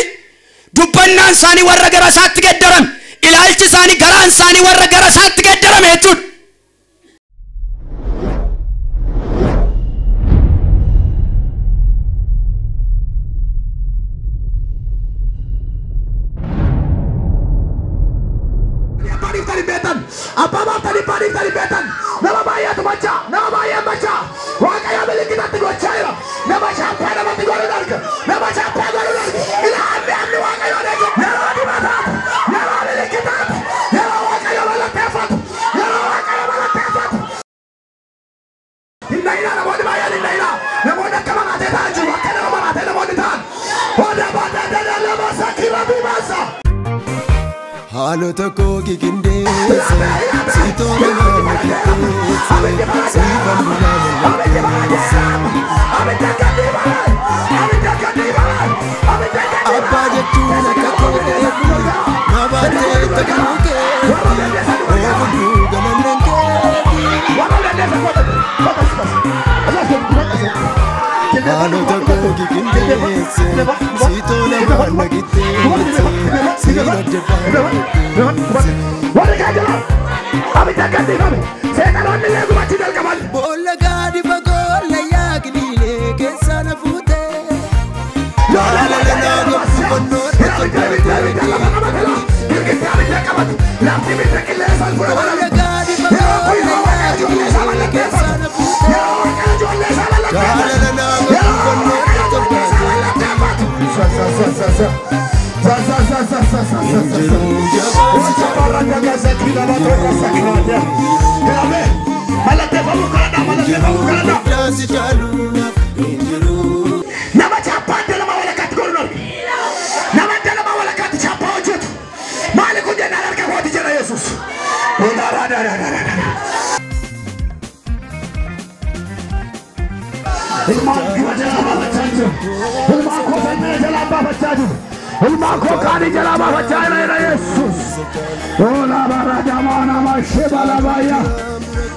dubbannaan isaanii warra gara isaatti geddarame ilaalchi isaanii garaan isaanii warra gara isaatti geddarame jechuudha. Haalota koo gigindeesse siitoo nama qixxeesse siifan bulaa mallatteesse. Abbaa jechuun akka keetti na baattee takkuu keetti ooguduu galannan keetti. Haalota koo gigindeesse siitoo nama qixxeesse siifan bulaa. Boolla gaadi fagoolla yaaqniilee keessa na fuute. Jaalala naa gobsu qonnoon Boolla gaadi fagoolla yaaqniilee keessa na fuute. Jaalala naa gobsu qonnoon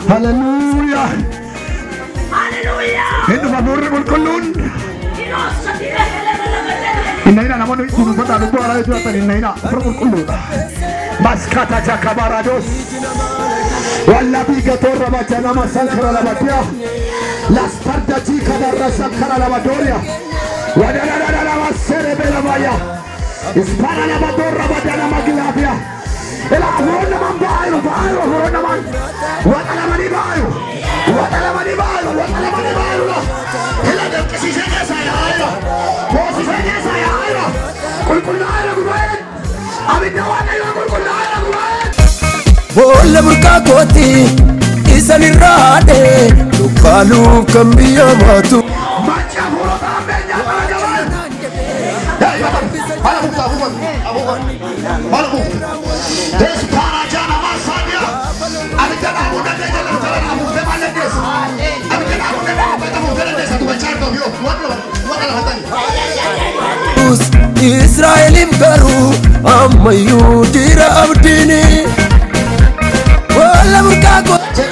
Hallelujah. Hallelujah. Boolla burqaa kooti isan irraa haadhe dukkaanuuf kan biyya baatu. Israa'eliif garuu ammayyuu jira abdiini. Boolla burqaa kooti.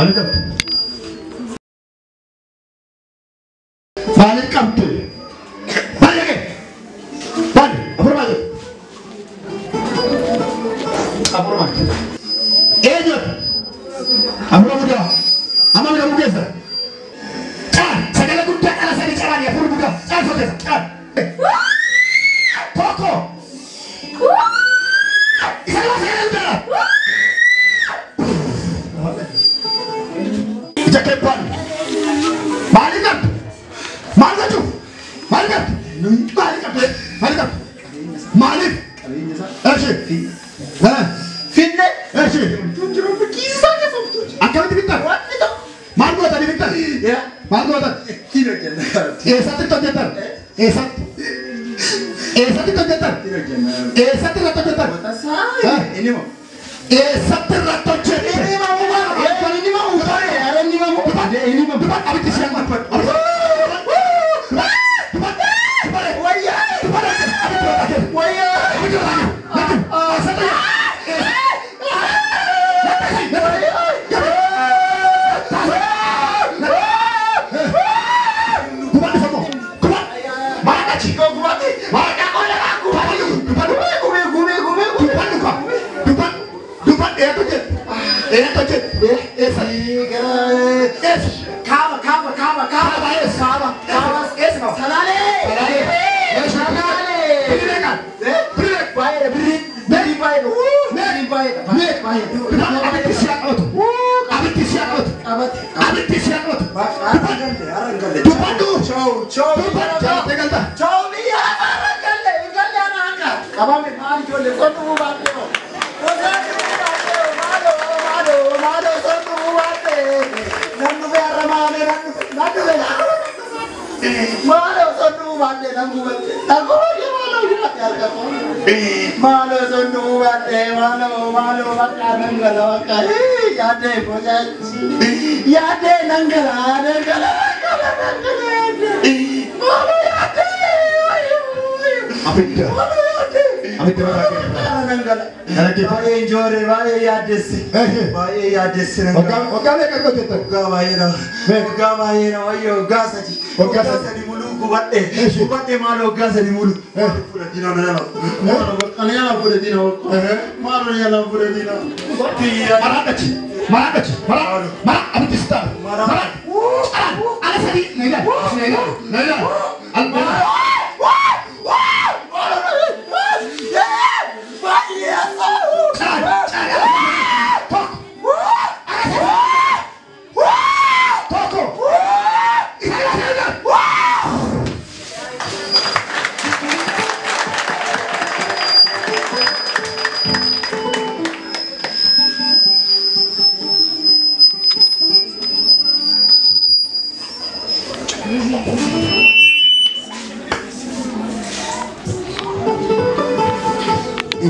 Maaliif qabdu? Maaliif qabdu? Baay'ee baay'ee afur baay'ee afur baay'ee eenyu afur guddaa amal garuu keessa caal sagalee guddaa dhala sadii caalanii afur guddaa caal soo keessa caal tokko isa lama sagalee guddaa ija kebbaan maaliif qabdu? Maal gochuu? Maal qabdu? Maal qabdu? Maal qabdu? Maaliif? Eshi. Finne. Eshi. Akkamitti bittan? Maal gootanii bittan? Maal gootan? Eessatti itti hojjetan? Eessatti? Eessatti itti hojjetan? Eessatti irratti hojjetan? Eessatti irratti hojjetan? Abitti ishee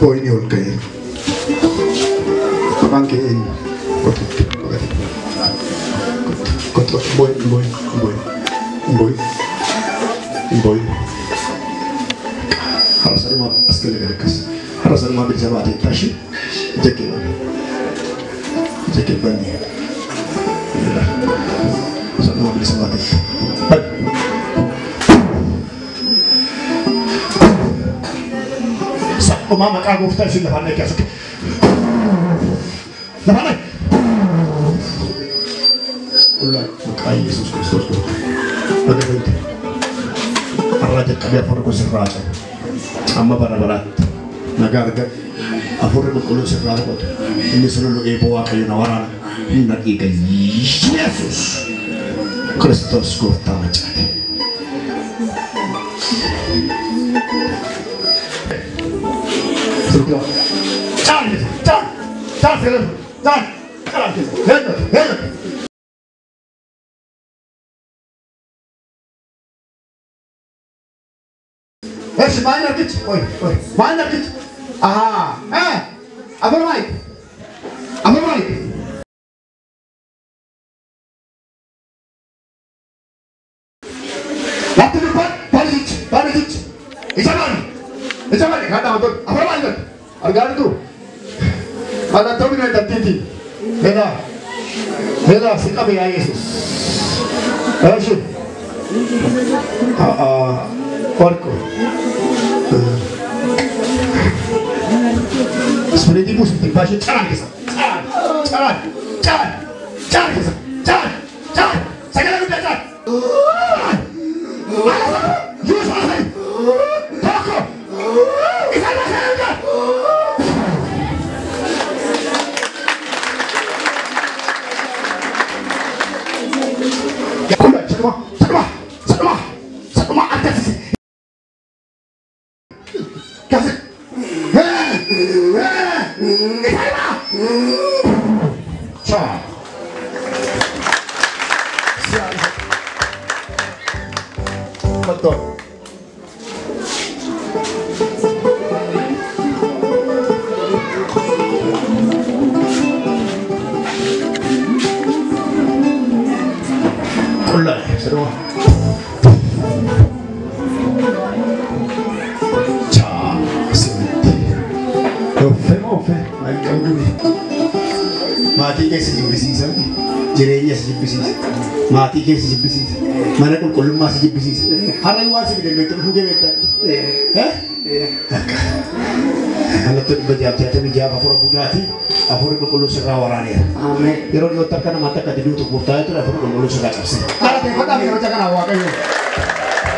Boy ni ol ka'e. Maqaan kee eenyu? Kottu kottu boy boy boy boy boy. Har'a sanumaa as galee gale akkas. Har'a sanumaa bilisa baatee tashi ija kee bani. Ija kee bani. Sanumaa bilisa baatee. Bani. Mama maqaa gooftaa isin lafaan dhaqee asitti. Lafaan dhaqee. Qullaa maqaa Yesuus Kiristoos gooftaa. Baga fayyite. Har'a jalqabee hafuurri kun sirraa cabu. Amma bara baraatti nagaa argadhu. Hafuurri qulqulluun sirraa boqotu. Inni sululu eeboo Waaqayyo na waraana. Humna dhiiga Yesuus Kiristoos gooftaa macaate. Caal caal caal caal caal caal. Esh maal argichi? Oi oi maal argichi? Aha afur maal? Afur maal? Latti dubbat baalichi baalichi ija maali? Ija maali? Kan nama tolu afur maal? Argaa jirtu? Mallattoo bineentattiiti. Egaa Hela si qabe yaa Yesuus. Eeshi. Warqu. Spiritii buusutti baashee caraan keessa. Caraan. Caraan. Caraan. Caraan keessa. Caraan. Caraan. Sagalee guddaa caraan. Yesuus asai. Tokko. Isaan asai guddaa. Kuda, saduma, saduma, saduma, saduma atas. Kasih. Ciao. Betul. Kulla, saduma. Ciao. Ofe, maatii keessa jibbisiisa, jireenya si jibbisiisa, maatii keessa jibbisiisa, mana qulqullummaa si jibbisiisa. Har'a waan si bitan beektu dhufuu kee beektaa? Mallattoo 666 hafuura budaati, hafuurri qulqulluu sirraa waraaneera. Yeroo dhiyootti akka namaatti akka diduutu murtaa'ee ture hafuurri qulqulluu sirraa cabse. Galateeffadhaa yeroo kanaa Waaqayyo.